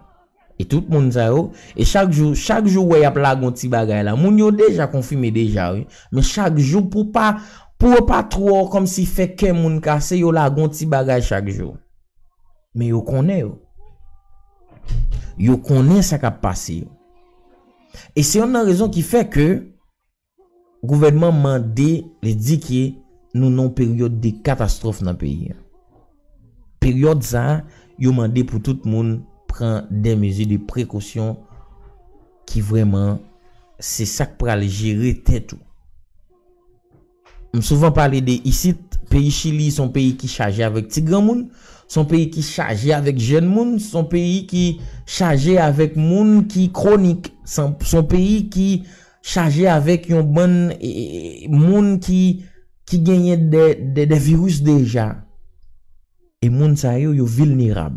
E tout moun sa yo, e chak jou, chak jou w wè y ap lage yon ti bagay la. Moun yo deja konfime deja, wi. Men chak jou pou pa, pou yo pa twò kòmsi fè kè moun kase, yo lage yon ti bagay chak jou. Men yo konnen yo. Yo konnen sa k ap pase yo. E se youn nan rezon ki fè ke gouvènman mande, li di ke nou nan yon peryòd de katastwòf nan peyi a. Peryòd sa a, yo mande pou tout moun pran de mezi de prekosyon ki vrèman se sa k pral jere tèt ou. M souvan pale de isit, peyi Chili, se yon peyi ki chaje avèk ti granmoun, se yon peyi ki chaje avèk jèn moun, se yon peyi ki chaje avèk moun ki kwonik, se yon, se yon peyi ki chaje avèk yon bann, e, e, e, moun ki, ki genyen de, de, de viris deja. E moun sa yo, yo vilnerab.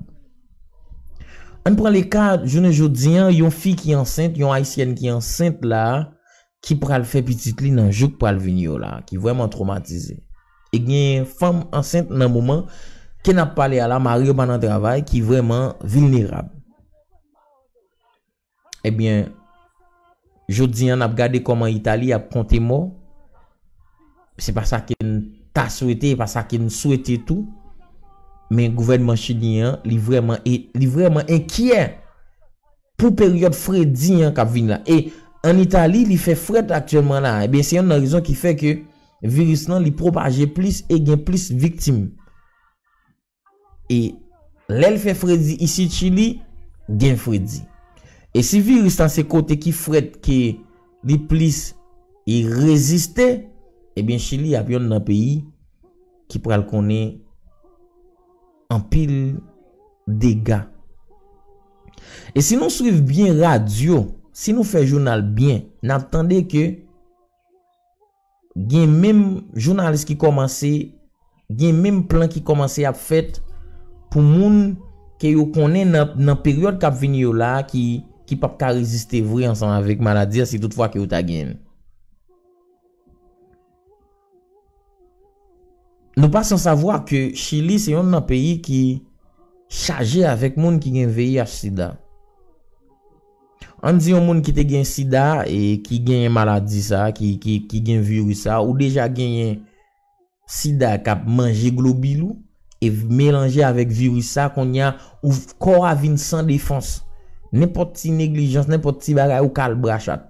Ann pran le ka, jounen jodi an, yon fi ki ansent, yon ayisyèn ki ansent la, ki pral fè pitit li nan jou k pral vini yo la, ki vrèman twomatize. E gen fanm ansent nan moman ke n ap pale a la, mari yo pa nan travay, ki vrèman vilnerab. Ebyen, jodi an, n ap gade kòman Itali ap konte mò. Se pa sa ke n ta swete, e pa sa ke n swete tou. Men gouvènman chilyen an, li vrèman, e, li vrèman enkyè pou peryòd fredi an k ap vini la. E ann Itali, li fè frèt aktyèlman la. Ebyen, se youn nan rezon ki fè ke viris lan, li pwopaje plis e gen plis viktim. E lè l fè fredi isit Chili, gen fredi. E si viris lan se kote ki frèt ke li plis e reziste, ebyen Chili ap yonn nan peyi ki pral konnen anpil dega. E si nou swiv byen radyo, si nou fè jounal byen, n ap tande ke gen menm jounalis ki kòmanse, gen menm plan ki kòmanse ap fèt pou moun ke yo konnen nan, nan peryòd k ap vini yo la a ki, ki p ap ka reziste vre ansanm avèk maladi a si toutfwa ke yo ta genyen l. Nou pa san savwa ke Chili se yonn nan peyi ki chaje avèk moun ki gen V I H sida. Ann di yon moun ki te gen sida e ki genyen maladi sa, ki, ki, ki gen viris sa, ou deja genyen sida k ap manje globil ou, e melanje avèk viris sa, kounye a, ou, kò a vin san defans. Nenpòt ti neglijans, nenpòt ti bagay, ou ka al brachat.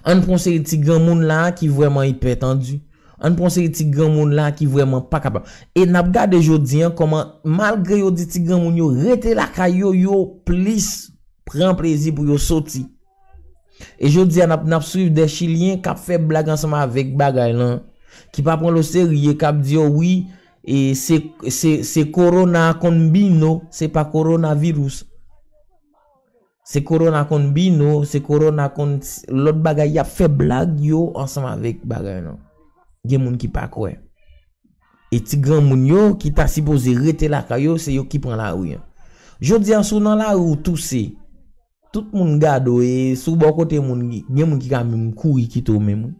Ann pran seri ti granmoun la ki vrèman ipètandi. Ann pran seri ti granmoun la ki vrèman pa kapab. E n ap gade jodi an kòman, malgre yo di ti granmoun yo rete lakay yo, yo plis pran plezi pou yo soti. E jodi a, n ap, n ap swiv de Chilyen k ap fè blag ansanm avèk bagay lan, ki pa pran l oserye, k ap di, o wi, e se, se, se korona konn bino, se pa kowonaviris. Se korona konn bino, se korona konn s-, lòt bagay, y ap fè blag yo ansanm avèk bagay lan. Gen moun ki pa kwè. E ti granmoun yo ki ta sipoze rete lakay yo, se yo ki pran lari an. Jodi a, si w nan lari, w touse, tout moun gade w, e si w bò kote moun, gen moun ki ka menm kouri kite w menm, wi.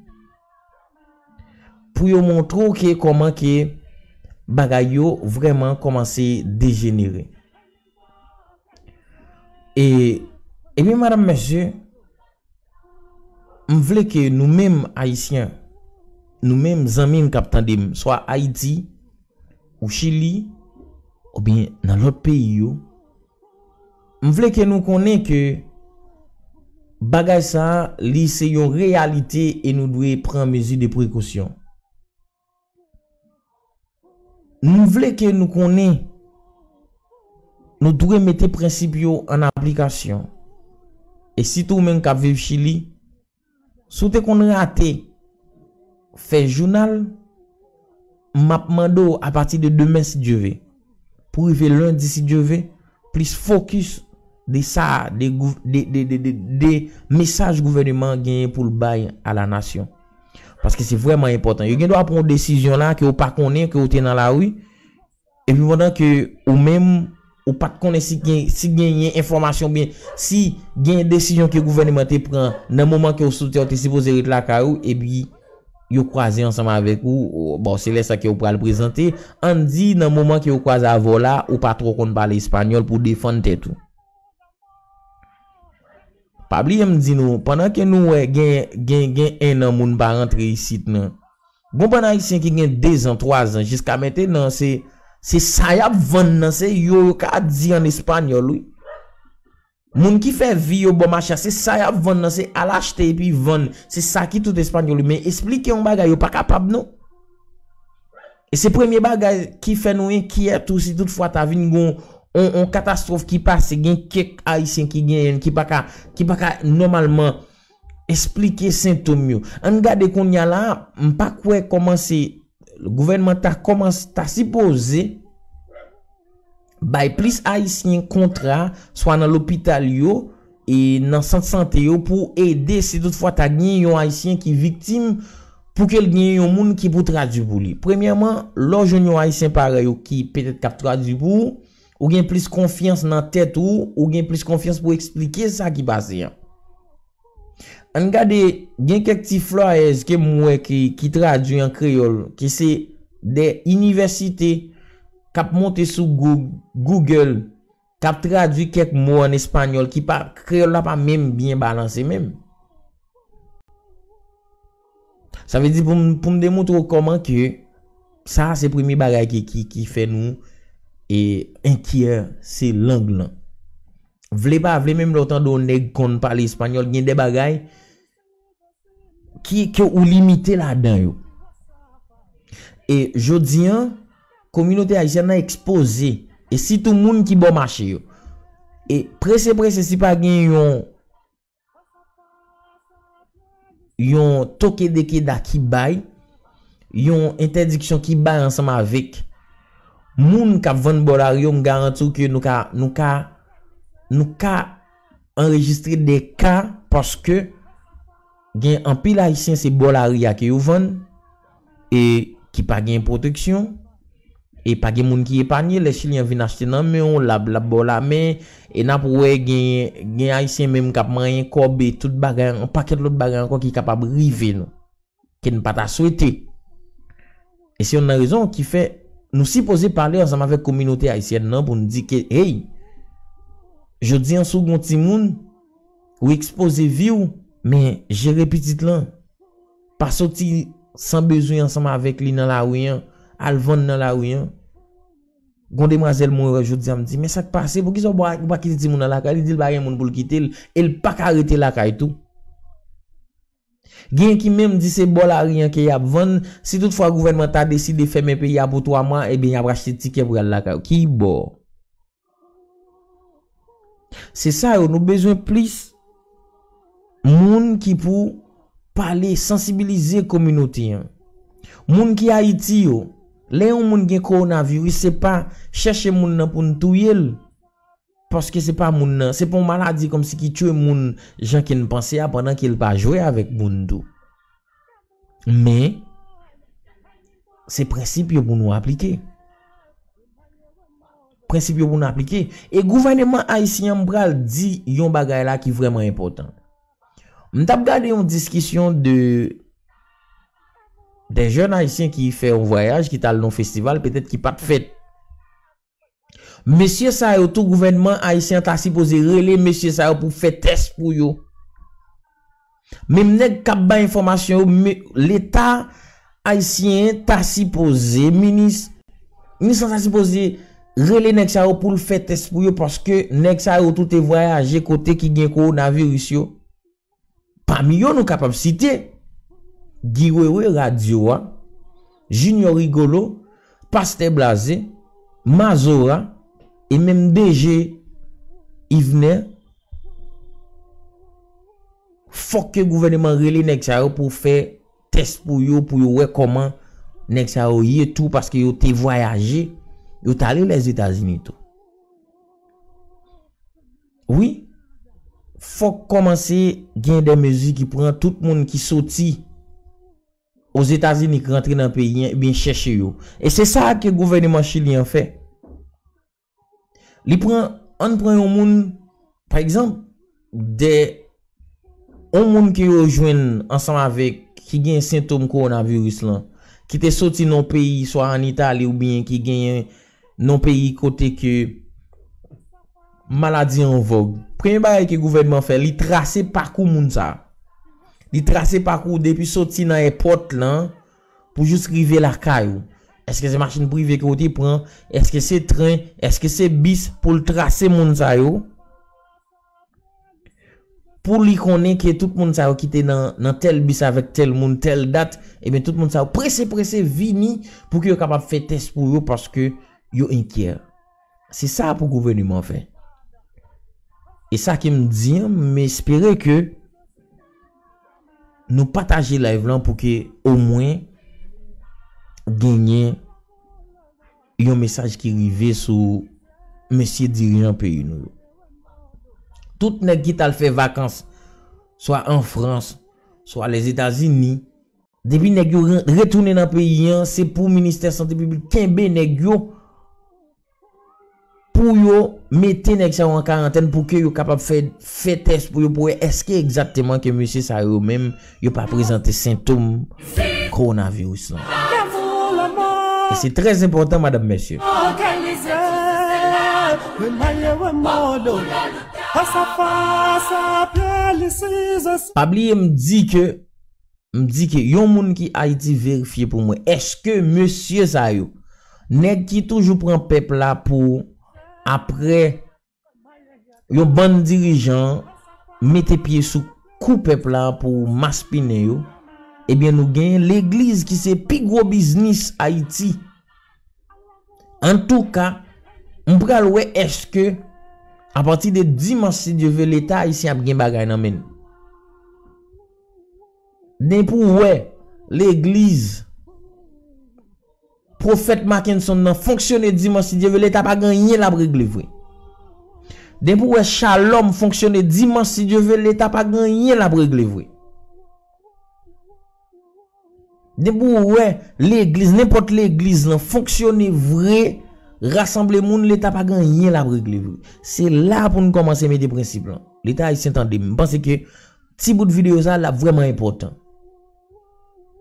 Pou yo montre w ke kòman ke bagay yo vrèman kòmanse dejenere. E, ebyen, madanm, mesye, m vle ke nou menm Ayisyen, nou menm zanmi m k ap tande m, swa Ayiti, ou Chili, oubyen nan lòt peyi yo, m vle ke nou konnen ke bagay sa a, li se yon reyalite e nou dwe pran mezi de prekosyon. Nou vle ke nou konnen, nou dwe mete prensip yo an aplikasyon. E sitou ou menm k ap viv Chili, si w te konn rate fè jounal, m ap mande w apati de demen, si Dye ve, pou rive lendi, si Dye ve, plis fokis de sa, de, gouv- de, de, de, de, de mesaj gouvèneman an genyen pou l bay a la nasyon. Paske se vrèman enpòtan. Yo gen dwa pran yon desizyon la ke w pa konnen, ke w te nan lari, epi pandan ke ou menm, ou pa t konnen si gen, si genyen enfòmasyon oubyen si gen desizyon ke gouvèneman te pran nan moman ke w sou tè, w te sipoze ret lakay ou, epi yo kwaze ansanm avèk ou, ou- bon, se lè sa ke ou pral prezante, ann di nan moman ke ou kwaze avè w la, ou pa twò konn pale espanyòl pou defann tèt ou. Pa bliye m di nou, pandan ke nou wè gen, gen, gen ennan moun pa rantre isit nan, gon bann ayisyen ki gen dezan, twazan, jiska mentenan, se, se sa y ap vann nan, se yo, yo ka di an espanyòl, wi. Moun ki fè vi yo bò mache a, se sa y ap vann nan, se al achte epi vann. Se sa ki tout espanyòl, men esplike yon bagay, yo pa kapab non. E se premye bagay ki fè nou enkyè tou, si toutfwa ta vin gon on, on katastwòf ki pase, gen kèk ayisyen ki genyen, ki pa ka, ki pa ka nòmalman esplike sentòm yo. Ann gade kounye a la, m pa kwè kòmanse gouvènman ta kòmanse, ta sipoze bay plis ayisyen kontra, swa nan lopital yo, e nan sant sante yo, pou ede si toutfwa ta gen yon ayisyen ki viktim, pou ke l gen yon moun ki pou tradui pou li. Premyèman, lè w jwenn yon ayisyen parèy ou ki petèt k ap tradui pou ou, ou gen plis konfyans nan tèt ou, ou gen plis konfyans pou eksplike sa ki pase an. Ann gade, gen kèk ti flyers ke m wè ki, ki tradui an kreyòl, ki se de inivèsite k ap monte sou Goo- Google, k ap tradui kèk mo an espanyòl ki pa, kreyòl la pa menm byen balanse menm. Sa vle di pou m, pou m demontre w kòman ke sa se premye bagay ki, ki, ki fè nou e enkyè, se lang lan. Vle pa vle, menm lè w tande yon nèg konn pale espanyòl, gen de bagay ki, ke ou limite ladan yo. E jodi an, kominote ayisyèn nan ekspoze, e sitou moun ki bò mache yo. E prese prese, si pa gen yon, yon tokedekeda ki bay, yon entèdiksyon ki bay ansanm avèk moun k ap vann bò lari yo, m garanti w ke nou ka, nou ka, nou ka anrejistre de ka, paske gen anpil ayisyen se bò lari a ke yo vann, e ki pa gen pwoteksyon, e pa gen moun ki epanye. Lè Chilyen an vin achte nan men w, l ap, l ap ba w lamen, e n ap wè gen, gen ayisyen menm k ap manyen kòb e tout bagay, yon pakèt lòt bagay ankò ki kapab rive nou, ke n pa ta swete. E se youn nan rezon ki fè nou sipoze pale ansanm avèk kominote ayisyèn nan pou n di ke, hey, jodi an, si w gen yon timoun, ou ekspoze vi w, men jere pitit lan. Pa soti san bezwen ansanm avèk li nan lari an, al vann nan lari an. Gon demwazèl mwen wè jodi a, m di, men sa k pase? Poukisa w pa, ou pa kite timoun nan lakay? Li di l pa gen moun pou l kite l, e l pa ka rete lakay tou. Gen ki menm di se bò lari an ke y ap vann, si toutfwa gouvènman ta deside fèmen peyi a pou twa mwa, ebyen y ap achte tikè pou y al lakay yo. Ki bò? Se sa yo, nou bezwen plis moun ki pou pale, sansibilize kominote an. Moun ki Ayiti yo, lè yon moun gen kowonaviris, se pa chèche moun nan pou n touye l, paske se pa moun nan, se pa yon maladi kòmsi ki tchwe moun jan ke n panse a, pandan ke l pa jwe avèk moun tou. Men, se prensip yo pou nou aplike. Prensip yo pou nou aplike. E gouvèneman ayisyen an, m pral di yon bagay la ki vrèman enpòtan. M t ap gade yon diskisyon de, de jèn ayisyen ki fè yon vwayaj, ki t al nan yon festival, petèt ki pa t fèt. Mesye sa yo tou, gouvènman ayisyen an ta sipoze rele mesye sa yo pou fè tès pou yo. Menm nèg k ap bay enfòmasyon yo, me- Leta ayisyen ta sipoze, minis, minis lan ta sipoze rele nèg sa yo pou l fè tès pou yo, paske nèg sa yo tou te vwayaje kote ki gen kowonaviris yo. Pami yo, nou kapab site Guy Wewe, Radyo a, Junior Rigolo, Pastè Blaze, Mazora, e menm D J Yvener. Fòk ke gouvèneman rele nèg sa yo pou fè tès pou yo, pou yo wè kòman Nèg sa yo ye tou paske yo te vwayaje, yo t ale Lèzetazini tou. Wi, fòk kòmanse gen de mezi ki pran, tout moun ki soti Ozetazini ki rantre nan peyi an, ebyen chèche yo. E se sa ke gouvènman chilyen an fè. Li pran, ann pran yon moun, pa egzanp, de yon moun ke yo jwenn ansanm avèk, ki gen sentòm kowonaviris lan, ki te soti nan yon peyi, swa ann Itali oubyen ki genyen nan yon peyi kote ke maladi an vòg. Premye bagay ke gouvènman fè, li trase pakou moun sa. Li trase pakou depi soti nan èpòt lan pou jis rive lakay ou. Èske se machin prive ke w te pran? Èske se tren? Èske se bis pou l trase moun sa yo? Pou li konnen ke tout moun sa yo ki te nan, nan tèl bis avèk tèl moun, tèl dat, ebyen, tout moun sa yo prese, prese vini pou ke yo kapab fè tès pou yo, paske yo enkyè. Se sa pou gouvènman fè. E sa ke m di an, m espere ke nou pataje live lan pou ke omwen genyen yon mesaj ki rive sou mesye dirijan peyi nou yo. Tout nèg ki t al fè vakans, swa an Frans, swa Lèzetazini, depi nèg yo re-, retounen nan peyi an, se pou ministè sante piblik kenbe nèg yo, pou yo mete nèg sa yo an karantèn, pou ke yo kapab fè, fè tès pou yo, pou wè èske egzakteman ke mesye sa yo menm, yo pa prezante sentòm kowonaviris lan. E se trè enpòtan, madanm, mesye. Pa bliye m di ke, m di ke yon moun ki Ayiti verifye pou mwen, èske mesye sa yo, nèg ki toujou pran pèp la pou, apre yon bann dirijan mete pye sou kou pèp la pou maspinen yo, ebyen, nou genyen legliz ki se pi gwo biznis Ayiti. Antouka, m pral wè èske, apati de dimanch, si Dye ve, Leta ayisyen ap gen bagay nan men l. Depi w wè legliz Pwofèt Mackenson nan fonksyone dimanch, si Dye ve, Leta pa gen anyen l ap regle vre. Depi w wè Shalom fonksyone dimanch, si Dye ve, Leta pa gen anyen l ap regle vre. Depi w wè legliz, nenpòt legliz lan fonksyone vre, rasanble moun, Leta pa gen anyen l ap regle vre. Se la pou n kòmanse mete prensip lan. Leta ayisyen, tande m. M panse ke ti bout videyo sa a, l ap vrèman enpòtan.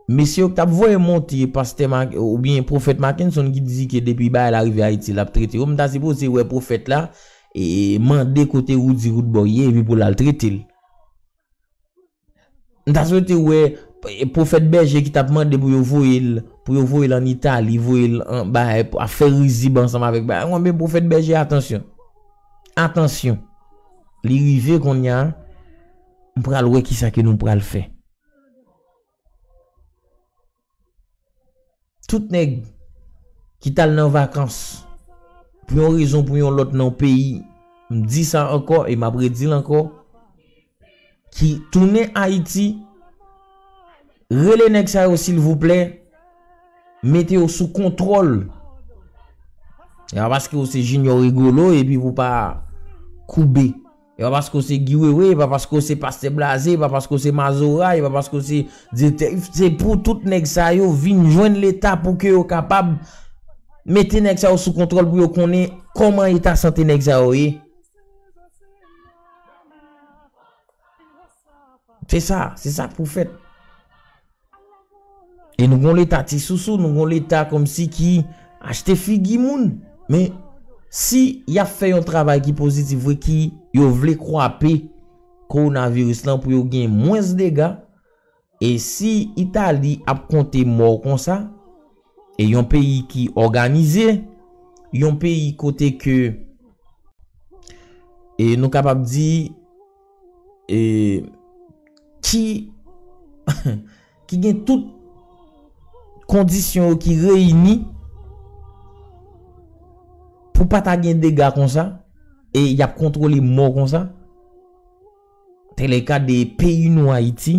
Mesye yo k t ap voye monte pastè Mac-, oubyen pwofèt Mackenson ki di ke depi bagay la rive Ayiti, l ap trete yo, m ta sipoze wè pwofèt la, e, mande kote Roody Roodboy ye, epi pou l al trete l. M ta swete wè, e, pwofèt Bèje ki t ap mande pou yo voye l, pou yo voye l ann Itali, voye l an, bagay, ap fè rizib ansanm avèk bagay. Mwen, men pwofèt Bèje, atansyon. Atansyon. Li rive kounye a, m pral wè kisa ke nou pral fè. Tout nèg ki t al nan vakans, pou yon rezon, pou yon lòt, nan yon peyi, m di sa ankò e m ap redi l ankò, ki tounen Ayiti, rele nèg sa yo, silvouplè, mete yo sou kontwòl. E pa paske w se Junior Rigolo epi pou pa koube. E pa paske w se Guy Wewe, e pa paske w se Pastè Blaze, e pa paske w se Mazora, e pa paske w se direktè. Se pou tout nèg sa yo vin jwenn Leta pou ke yo kapab mete nèg sa yo sou kontwòl, pou yo konnen kòman eta sante nèg sa yo ye. Se sa, se sa k pou fèt. E nou gon Leta ti sousou, nou gon Leta kòmsi ki achte figi moun. Men, si y ap fè yon travay ki pozitif vre, ki yo vle kwape kowonaviris lan pou yo gen mwens dega, e si Itali ap konte mò konsa, e yon peyi ki òganize, yon peyi kote ke, e nou kapab di, e ki, ki gen tout kondisyon yo ki reyini pou pa ta gen dega konsa, e y ap kontwole mò konsa. Tel le ka de peyi nou Ayiti.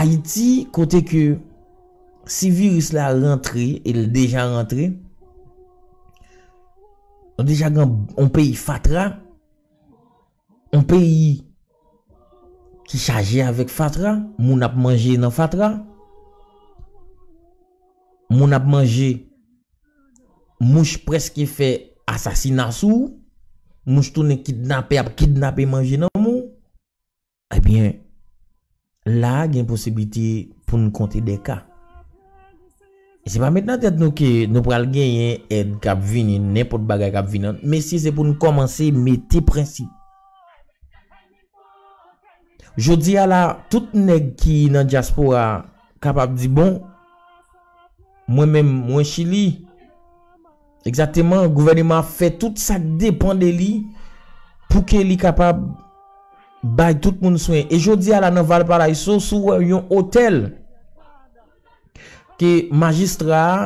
Ayiti, kote ke si viris la rantre, e l deja rantre, nou deja gen yon peyi fatra, yon peyi ki chaje avèk fatra, moun ap manje nan fatra, moun ap manje, mouch prèske fè asasina sou ou, mouch tounen kidnapè ap kidnape manje nan men w. Ebyen, la a gen posiblite pou n konte de ka. E se pa met nan tèt nou ke nou pral genyen èd k ap vini, nenpòt bagay k ap vini. Mesye, se pou n kòmanse mete prensip. Jodi a la, tout nèg ki nan dyaspora kapab di, bon, mwen menm, mwen Chili. Egzakteman, gouvèneman ap fè tout sa k depann de li pou ke li kapab bay tout moun swen. E jodi a la, nan Valparaiso, si w wè yon otèl ke majistra a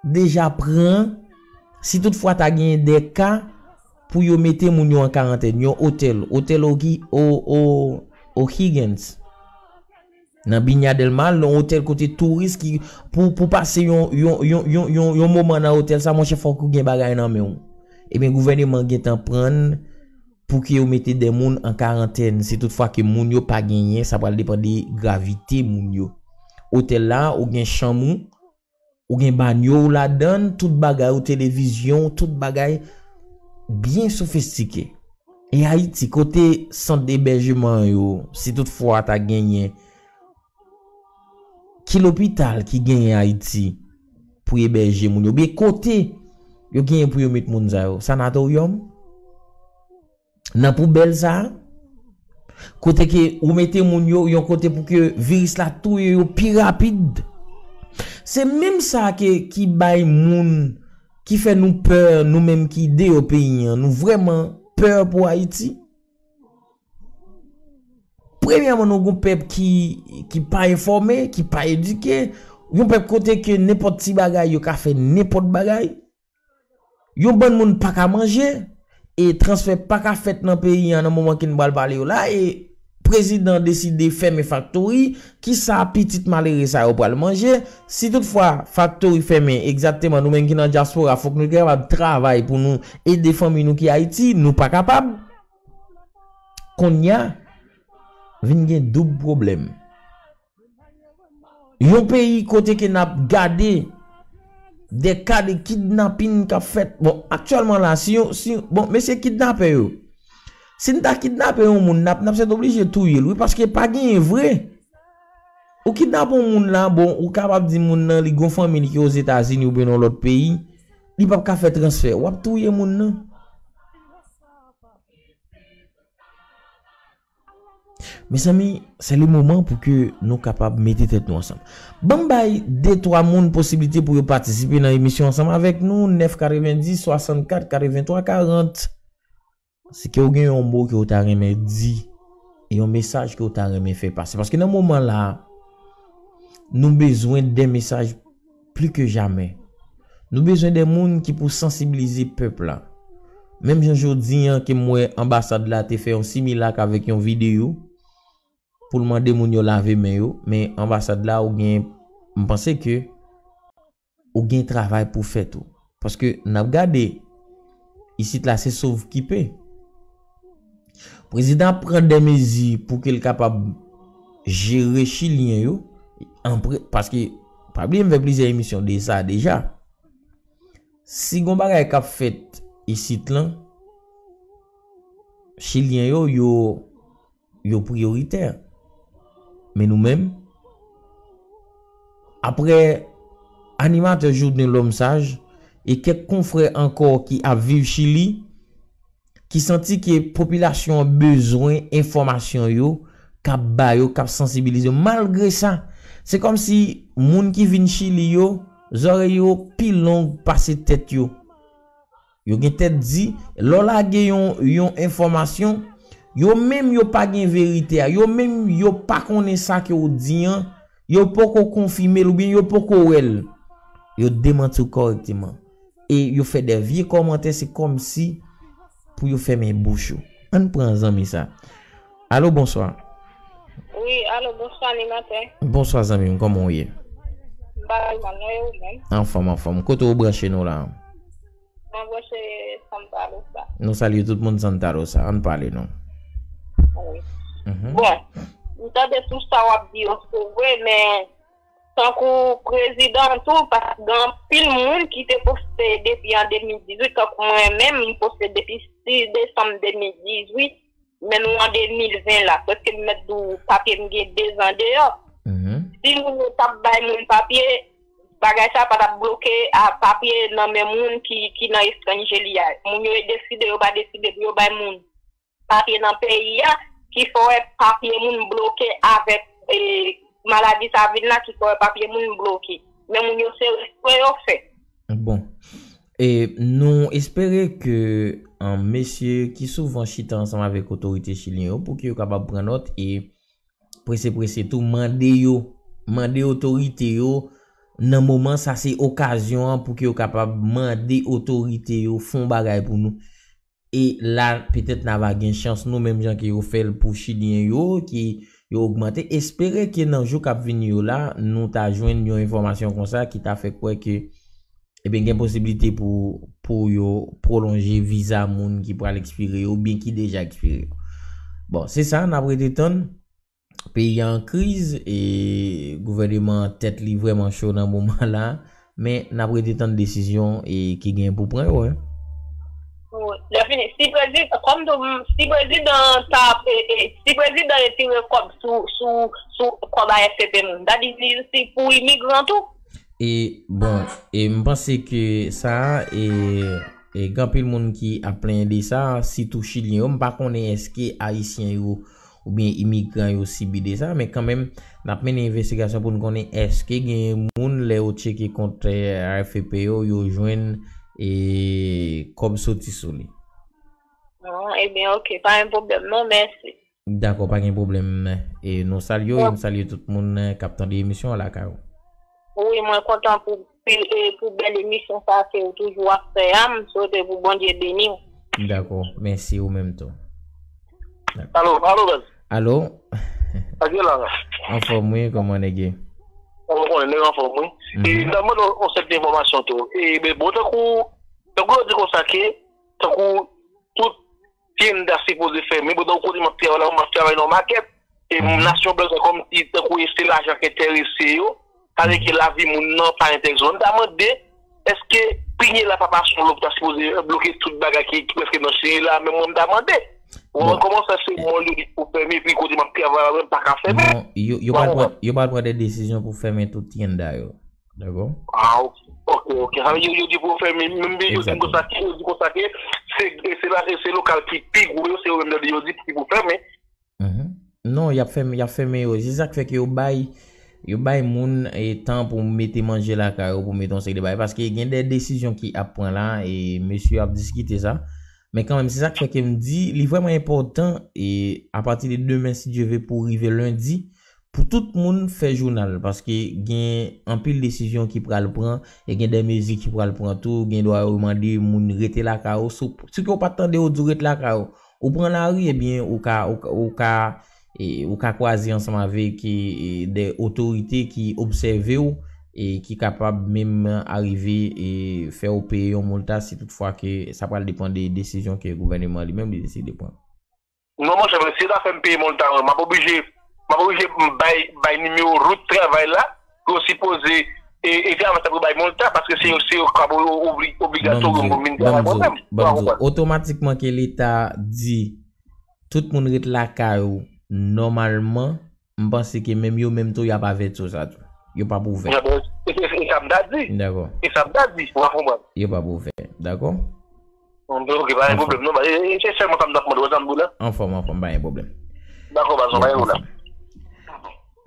deja pran, si toutfwa ta genyen de ka pou yo mete moun yo an karantèn, yon otèl, otèl O'Hi-, O-, O-, O'Higgins. Nan Viña del Mar, yon otèl kote touris ki, pou, pou pase yon, yon, yon, yon, yon, yon moman nan otèl sa, monchè, fòk ou gen bagay nan men w. Ebyen, gouvèneman gentan pran pou ke yo mete de moun an karantèn. Si toutfwa ke moun yo pa genyen, sa pral depann de gravite moun yo. Otèl la, ou gen chanm ou, ou gen banyo w ladan l, tout bagay ou, televizyon w, tout bagay byen sofistike. E Ayiti, kote sant ebèjeman yo, si toutfwa ta genyen, ki lopital ki genyen Ayiti pou ebèje moun yo? Oubyen kote yo genyen pou yo met moun sa yo? Sanatoryòm? Nan poubèl sa a? Kote ke ou mete moun yo yon kote pou ke viris la touye yo pi rapid. Se menm sa ke, ki bay moun, ki fè nou pè, nou menm ki deyò peyi an, nou vrèman pè pou Ayiti. Premyèman, nou gon pèp ki, ki pa enfòme, ki pa edike, yon pèp kote ke nenpòt ti bagay yo ka fè nenpòt bagay. Yon bann moun pa ka manje, e transfè pa ka fèt nan peyi an nan moman ke n pral pale yo la, e prezidan deside fèmen faktori, kisa pitit malere sa yo pral manje? Si toutfwa faktori fèmen, egzakteman, nou menm ki nan dyaspora, fòk nou te kapab travay pou nou ede fanmi nou ki Ayiti, nou pa kapab. Kounye a, vin gen doub pwoblèm. Yon peyi kote ke n ap gade de ka de kidnapin k ap fèt. Bon, aktyèlman la, si yon, si, bon, mesye kidnapè yo, si n ta kidnape yon moun, n ap, n ap sètoblije touye l, wi, paske pa genyen vre. Ou kidnape yon moun la, bon, ou kapab di moun nan, li gon fanmi li ki Ozetazini oubyen nan lòt peyi, li p ap ka fè transfè. W ap touye moun nan. Mezanmi, se le moman pou ke nou kapab mete tèt nou ansanm. Ban m bay de twa moun posiblite pou yo patisipe nan emisyon ansanm avèk nou, nèf katrevendis, swasannkat, katrevenntwa, karant. Si ke w gen yon mo ke w ta renmen di, yon mesaj ke w ta renmen fè pase. Paske nan moman la, nou bezwen de mesaj pli ke jamè. Nou bezwen de moun ki pou sansibilize pèp la. Menm jan jodi an ke m wè anbasad la te fè yon similak avèk yon videyo pou l mande moun yo lave men yo, men anbasad la ou gen, m panse ke ou gen travay pou fè tou. Paske n ap gade, isit la se sov ki pe. Prezidan ap pran de mezi pou ke l kapab jere Chilyen yo. Anpre, paske, pa bliye m fè plizyè emisyon de sa deja. Si gon bagay k ap fèt isit lan, Chilyen yo, yo, yo priyoritè. Men nou menm, apre animatè Journée L'Homme Sage e kèk konfrè ankò ki ap viv Chili, ki santi ke popilasyon an bezwen enfòmasyon yo, k ap ba yo, k ap sansibilize yo. Malgre sa, se kòmsi moun ki vin Chili yo, zòrèy yo pi long pase tèt yo. Yo gen tèt di, lè w lage yon, yon enfòmasyon, yo menm yo pa gen verite a, yo menm yo pa konnen sa ke w di an, yo poko konfime l oubyen yo poko wè l. Yo demanti w kòrèkteman. E yo fè de vye kòmantè, se kòmsi pou yo fèmen bouch ou. Ann pran zanmi sa. Alo, bonswa. Wi, alo, bonswa animatè. Bonswa zanmi m, kòman w ye? M pa pi mal, non, e ou menm? Anfòm, anfòm. Kote w branche nou la? Mwen branche Santa Rosa. Nou salye tout moun Santa Rosa. Ann pale non. Wi. Mhm. Bon, m tande tout sa w ap di yo, se vre, men tankou prezidan an tou, paske gen anpil moun ki te poste depi an de mil dizuit, tankou mwen menm, m poste depi sis desanm de mil dizuit, men nou an de mil ven la, prèske m mèt di w papye m gen dezan deyò. Mhm. Si moun yo t ap bay moun papye, bagay sa pa t ap bloke a papye nan men moun ki, ki nan estranje li a. Moun yo deside, yo pa deside pou yo bay moun papye nan peyi a, ki fè wè papye moun bloke avèk, e, maladi sa vin la, ki fè wè papye moun bloke. Men moun yo se espre yo fè. Bon. E nou espere ke, um, mesye ki souvan chita ansanm avèk otorite chilyen yo pou ke yo kapab pran nòt e prese prese tou mande yo, mande otorite yo nan moman sa se okazyon an pou ke yo kapab mande otorite yo fè yon bagay pou nou. E la, petèt n a va gen chans nou, menm jan ke yo fè l pou chilyen yo, ke yo ogmante. Espere ke nan jou k ap vini yo la, nou ta jwenn yon enfòmasyon konsa ki ta fè kwè ke, ebyen, gen posiblite pou, pou yo pwolonje viza moun ki pral ekspire yo, oubyen ki deja ekspire yo. Bon, se sa, n ap rete tann. Peyi a an kriz, e gouvèneman an tèt li vrèman cho nan moman la, men n ap rete tann desizyon, e, ki gen pou pran yo, wi. Wi, lè fini, si prezidan, kòm tou, si prezidan ta, e, e, si prezidan retire kòb sou, sou, sou kòb A F P P moun, sa di li se pou imigran tou? E, bon, e, m panse ke sa, e, e, gen anpil moun ki ap plenyen de sa, sitou chilyen yo. M pa konnen èske ayisyen yo oubyen imigran yo sibi de sa, men kanmenm, n ap mennen envestigasyon pou n konnen èske gen moun, lè yo tcheke kont, e, A F P yo, yo jwenn, e, kòb soti sou li. Ah, ebyen, oke, pa gen pwoblèm, non, mèsi. Dakò, pa gen pwoblèm. E nou salye w, e m salye tout moun, e, k ap tande emisyon an lakay ou. Wi, mwen kontan pou, pou, e, pou bèl emisyon sa ke w toujou ap fè a. M swete pou Bondye beni w. Dakò, mèsi ou menm tou. Alo, alo, baz. Alo? Sa gen la, la? Anfòm, wi, kòman nèg ye? Ou konnen, nèg anfòm, wi. Mhm. E, m ta mande yon, yon sèt enfòmasyon tou. E, ben, bon, tankou, tankou yo di konsa ke, tankou, tout Tienda sipoze fèmen, pandan kote m ap travay la, m ap travay nan yon makèt. E nasyon blan sa kòmsi tankou e se lajan k enterese yo, sa vle ke lavi moun nan pa enterese yo. M ta mande, èske pinye la pa pase yon lwa pou ta sipoze bloke tout bagay ki, ki prèske nan Chili la, menm mwen m ta mande. Ou konprann kòman sa se mòl yo di pou fèmen, epi kote m ap travay la, menm pa ka fèmen. Non, yo, yo pral pran, yo pral pran de desizyon pou fèmen tout tienda yo. Dakò? Ah, ok. Ok, ok. Sa vle di yo, yo di pou fèmen, menm yo di konsa ke, yo di konsa ke se, se la, se lokal ki pi gwo yo, se yo menm yo di ki pou fèmen. Mhm. Non, y ap fèmen, y ap fèmen yo. Se sa k fè ke yo bay, yo bay moun, e, tan pou mete manje lakay yo, pou mete yon seri de bagay. Paske gen de desizyon ki ap pran la, e mesye yo ap diskite sa. Men kanmenm, se sa k fè ke m di, li vrèman enpòtan, e apati de demen, si Dye ve, pou rive lendi, pou tout moun fè jounal, paske gen anpil desizyon ki pral pran, e gen de mezi ki pral pran tou, gen dwa yo mande moun rete lakay ou, si, si ke w pa t tande yo di w rete lakay ou, ou pran lari, ebyen, ou ka, ou ka, ou ka, e, ou ka kwaze ansanm avèk, e, e, de otorite ki obsève w, e ki kapab menm arive, e, fè w peye yon moulta si toutfwa ke sa pral depann de desizyon ke gouvèneman li menm li deside pran. Non, monchè, men si yo ta fè m peye moulta, mwen, m ap oblije, m ap oblije bay, bay nimewo rout travay la, pou yo sipoze, e, e travay sa pou bay moulta, paske se yo, se yo k ap obli-, obligatoryo pou vin travay mwen menm. Ban m di w, otomatikman ke Leta di, tout moun ret lakay ou, nòmalman, m panse ke menm yo menm tou, y ap avèti w sa tou. Yo p ap ouvè. E, e, e, e sa m ta di. Dakò. E sa m ta di, ou pa konprann. Yo p ap ouvè. Dakò? Ok, pa gen pwoblèm, non. E, e, se sèlman sa m t ap mande w, sa m di w la. Anfòm, anfòm, pa gen pwoblèm. Dakò, pa gen pwoblèm.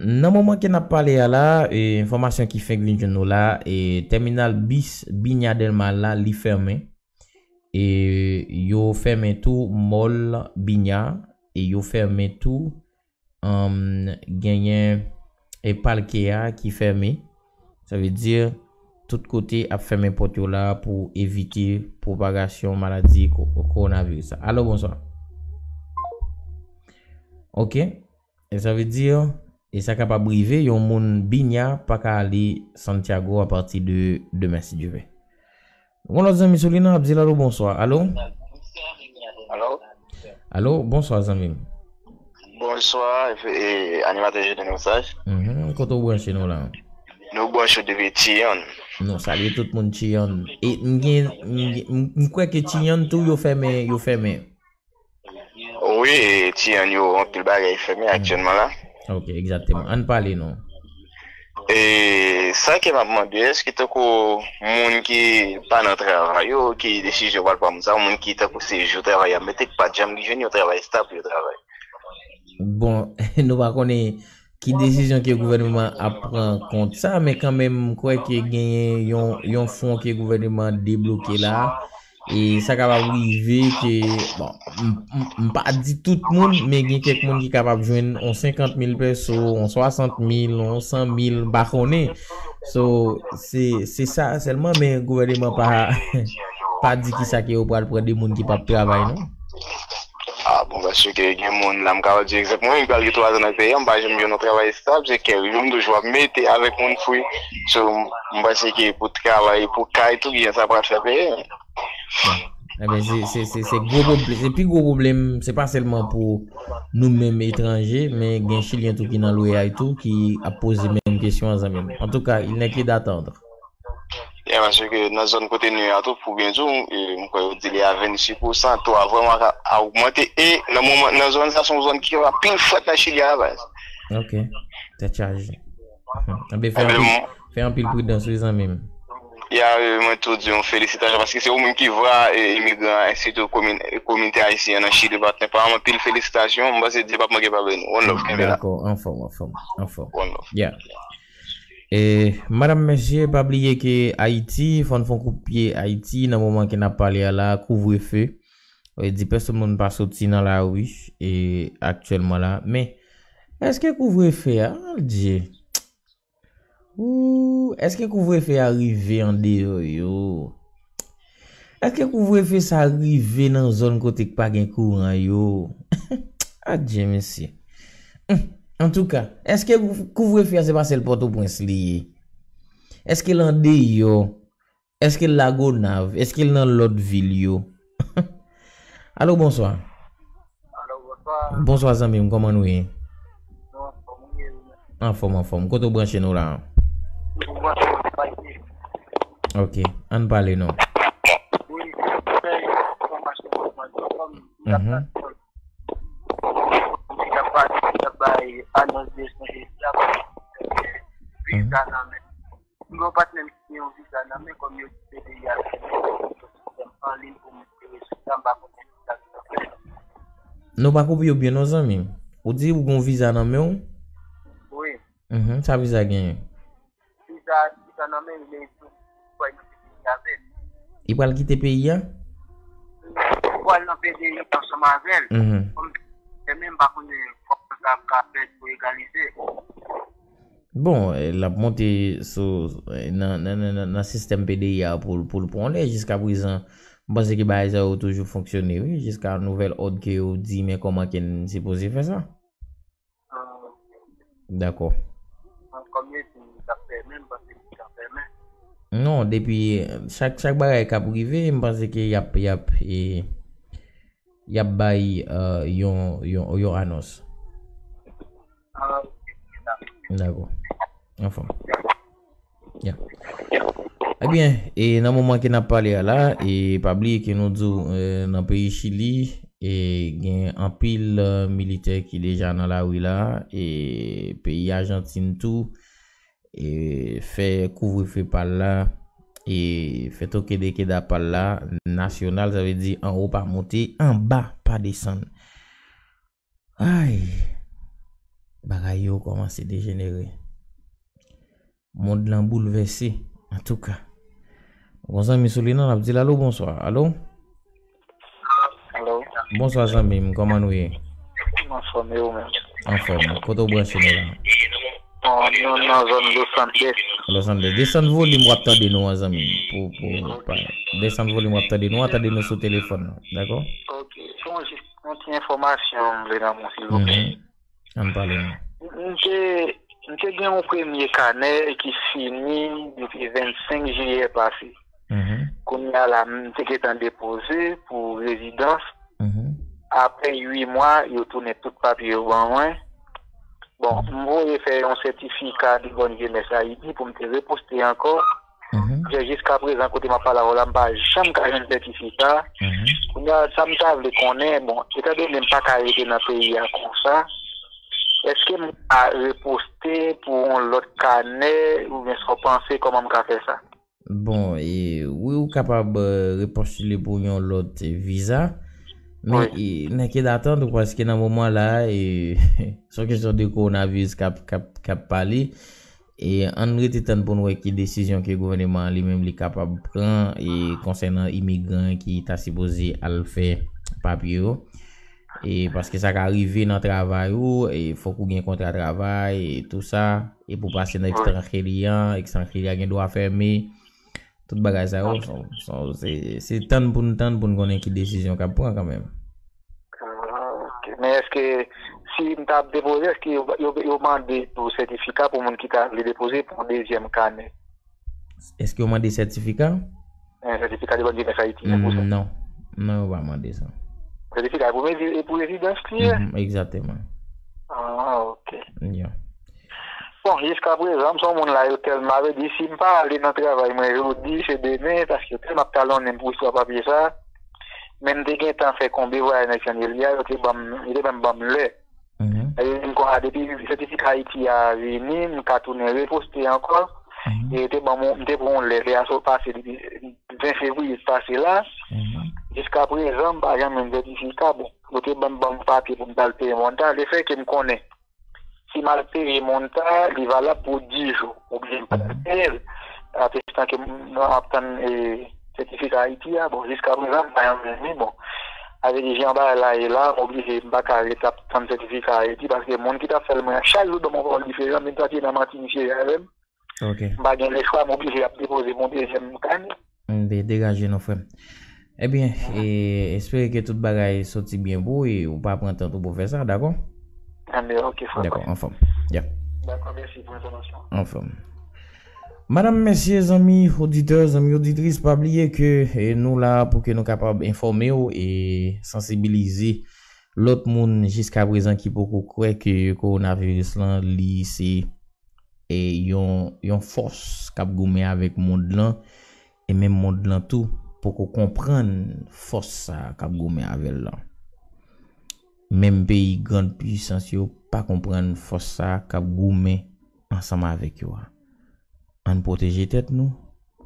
Nan moman ke n ap pale a la, e, enfòmasyon ki fenk vin jwenn nou la, e, tèminal bis Binya Dèlma la, li fèmen. E, yo fèmen tou mòl Binya, e yo fèmen tou, um, genyen, e, palke a ki fèmen. Sa vle di, tout kote ap fèmen pòt yo la pou evite pwopagasyon maladi ko-, kowonaviris la. Alo, bonswa. Ok. E sa vle di, e sa kapab rive, yon moun Binya pa ka ale Santiago apati de demen, si Dye vle. Gon lòt zanmi sou li nan ap di l alo, bonswa. Alo? Alo? Alo, bonswa zanmi m. Bonswa, e, animatè Jene Mesaj. Mhm, kote w branche nou la? Nou branche depi Tiyan. Nou salye tout moun Tiyan. E m gen, m gen- m- m kwè ke Tiyan tou yo fèmen, yo fèmen. Wi, Tiyan yo anpil bagay fèmen aktyèlman la. Ok, egzakteman. Ann pale non. E sa ke m ap mande, èske tankou moun ki pa nan travay yo, ki desizyon pral pran moun sa, moun ki tankou se jou travay y ap mete, ki pa t janm jwenn yon travay estab pou yo travay. Bon, nou pa konnen ki desizyon ke gouvènman ap pran kont sa, men kanmenm m kwè ke genyen yon, yon fon ke gouvènman debloke la. E sa kapab rive ke, bon, m, m, m pa di tout moun, men gen kèk moun ki kapab jwenn on senkant mil peso, on swasant mil, on san mil, m pa konnen. So, se, se sa sèlman, men gouvènman pa, pa di ki sa ke yo pral pran de moun ki p ap travay, non. Ah bon, paske gen moun la, m ka di egzanp, mwen menm pral gen twa zan nan peyi a, m pa janm jwenn yon travay estab, se kèk jou m toujou ap mete avèk moun fri. So, m panse ke pou travay, pou kay tou, kijan sa pral fè peye. Bon. Ebyen, se, se, se, se gwo pwoblèm, se pi gwo pwoblèm, se pa sèlman pou nou menm etranje, men gen Chilyen tou ki nan Loyal tou, ki ap poze menm kesyon an, zanmi m. Antouka, il n'est que d'attendre. Ya, paske nan zòn kote nou ye a tou, pou byen di w, e, m kwè yo di li a vennsis pousan, to a vrèman ka, a ogmante, e nan moman, nan zòn sa, se yon zòn ki anpil frèt nan Chili a la baz. Ok. Tèt chaje. Hmm. Ebyen, fè anpil, fè anpil pridans, wi, zanmi m. Ya, e, mwen tou di yon felisitasyon, paske se yon moun ki vwa, e, imigran, e, sitou komin-, e, kominote ayisyen nan Chili, patnè pa m, anpil felisitasyon, m panse Dye p ap manke pa beni. One love, kenbe la. Dakò, anfòm, anfòm, anfòm. One love. Yeah. E, madanm, mesye, pa bliye ke Ayiti, fò n fè yon kout pye Ayiti, nan moman ke n ap pale a la, kouvrefe. Sa vle di pèsonn moun pa soti nan lari, e, aktyèlman la. Men, èske kouvrefe a, Dye? Ooh, èske kouvrefe a rive andeyò yo? Èske kouvrefe sa rive nan zòn kote k pa gen kouran yo? Adje, mesye. Hmm. Antouka, èske kouvrefe a se pa sèl Pòtoprens li ye? Èske l andeyò? Èske l Lagonav? Èske l nan lòt vil yo? Alo, bonswa. Alo, bonswa. Bonswa, zanmi m, kòman nou ye? Nou anfòm, wi, wi. Anfòm, anfòm. Kote w branche nou la? Nou branche nou Payé. Ok, ann pale non. Wi, se fè yon enfòmasyon pou mwen, kòm m ap Mhm. tann, m ap bay, m ap bay anons de Senjezi a, viza nan men. Mwen pa t menm siyen yon viza nan men, kòm yo di se peyi a fèmen, sistèm an liy pou mwen jere sou sa, m pa konnen ki sa ki ap fèt. Nou pa koupe w byen non, zanmi m. Ou di ou gon viza nan men w? Wi, Mhm, sa viza genyen? viza, viza nan men, li tou, fò l kite peyi avè l. Li pral kite peyi a? Fò l nan peyi ansanm avè l. Mhm. Kòm, e menm pa konnen kòman sa ap ka fèt pou egalize. Bon, eh, l ap monte sou, eh, nan, nan, nan, nan, nan sistèm P D I a pou, pou l pran lè. Jiska prezan, m panse ke bagay sa yo toujou fonksyone, wi, jiska nouvèl òd ke yo di, men kòman ke n sipoze fè sa? Dakò. Kòm yo di, li t ap fèmen, m panse li t ap fèmen. Non, depi, eh, chak, chak bagay k ap rive, m panse ke y ap, y ap, eh, y ap bay, eh, yon, yon, yon anons. Ah, ok, dakò. Dakò. Anfòm. Ya. Ebyen, e nan moman ke n ap pale a la, e pa bliye ke nou di w, eh, nan peyi Chili, e gen anpil, eh, militè ki deja nan lari la, e peyi Ajantin tou, e fè kouvrefe pa l la, e fè toke de keda pa l la, nasyonal, sa vle di anwo pa monte, anba pa desann. Ay, bagay yo kòmanse dejenere. Mond lan boulvèse, antouka. Gon zanmi sou li nan, l ap di l alo, bonswa. Alo? Alo, Bonswa, zanmi m, kòman nou ye? m anfòm, e ou menm? Anfòm. Kote w branche nou la? Bon, nou nan zòn Los Angeles. Los Angeles. Desann volim w ap tande nou an, zanmi m. Pou, pou, pa, desann volim w ap tande nou an, tande nou sou telefòn nan. Dakò? Ok, se yon jis yon ti enfòmasyon m vle nan mwen, silvouplè. Mhm. Ann pale non. M te, m te gen yon premye kanè ki fini depi vennsenk jiyè pase. Mhm. Kounye a la, m te gentan depoze pou rezidans. Mhm. Apre uit mwa, yo tounen tout papye yo ban mwen. Bon, m voye fè yon sètifika de bòn vyemès Ayiti pou m te reposte ankò. Mhm. Jiska prezan, kote m ap pale avè w la, m pa janm ka jwenn sètifika. Mhm. Kounye a, sa m ta vle konnen, bon, etandone m pa ka rete nan peyi a konsa, èske m ka reposte pou yon lòt kanè, oubyen sa w panse, kòman m ka fè sa? Bon, e, wi, ou kapab, eh, repostile pou yon lòt viza. Men, Wi. e, nan ke datant, paske nan moman la, e, se yon kesyon de kowonaviris k ap, k ap, k ap pale. E ann rete tann pou n wè ki desizyon ke gouvènman an li menm li kapab pran, e konsènan imigran ki ta sipoze al fè papye yo. E paske sa ka rive nan travay ou, e fòk ou gen kontra travay, e tou sa. E pou pase nan Wi. ekstranjeri an, ekstranjeri a gen dwa fèmen. Tout bagay sa yo, Ok. se, se, se tann pou n tann pou n konnen ki desizyon k ap pran kanmenm. Ah, ok. Men èske si m ta ap depoze, èske yo, yo, yo mande pou sètifika pou moun ki ta vle depoze pou yon dezyèm kanè? Èske yo mande sètifika? Eh, sètifika de bòn vyemès Ayiti, non, pou sa? Mm, non. Non, yo pa mande sa. Sètifika pou rezi-, e pou rezidans li ye? Mhm, egzakteman. Ah, ok. Yeah. Bon, jiska prezan, m se yon moun la, yo tèlman, sa vle di, si m pa ale nan travay mwen jodi, se demen, paske yo tèlman ap talonnen m pou istwa papye sa. Men m te gentan fè konbe vwayaj nan Chandelier, yo te ban m, yo te menm ban m lè. Mhm. E m kwè depi sètifika Ayiti a vini, m ka tounen reposte ankò. Mhm. E yo te ban m, m te pran yon lè, lè a sot pase depi ven fevriye pase la. Mhm. Jiska prezan, m pa janm jwenn sètifika. Bon, yo te ban m, ban m papye pou m t al peye monta. Lefètke m konnen si m al peye monta, li valab pou dis jou. Oblije m pa Mhm. peye l. Atestan ke m ap tann, e, sètifika Ayiti a. Bon, jiska prezan, m pa janm jwenn li. Bon, sa vle di, jan bagay la ye la, m oblije, m pa ka ret ap tann sètifika Ayiti, paske moun ki t ap fè l mwen an, chak jou ban m yon pawòl diferan, menm sa ki nan manti misye ye avè m. Ok. M pa gen lechwa, m oblije ap depoze pou yon dezyèm kanè. M de-, degaje non, frè m. Ebyen, e, espere ke tout bagay soti byen pou ou e ou pa pran tan tou pou fè sa, dakò? Ebyen, ok, frè. Dakò, anfòm. Ya. Dakò, mèsi pou enfòmasyon. Anfòm. Madanm, mesye, zanmi oditè, zanmi oditris, pa bliye ke, e, nou la pou ke nou kapab enfòme w e sansibilize lòt moun jiska prezan ki poko kwè ke kowonaviris lan, li se, e, yon, yon fòs k ap goumen avèk mond lan, e menm mond lan tou poko konprann fòs sa a k ap goumen avè l lan. Menm peyi grann pisans yo pa konprann fòs sa a k ap goumen ansanm avèk yo a. Ann pwoteje tèt nou,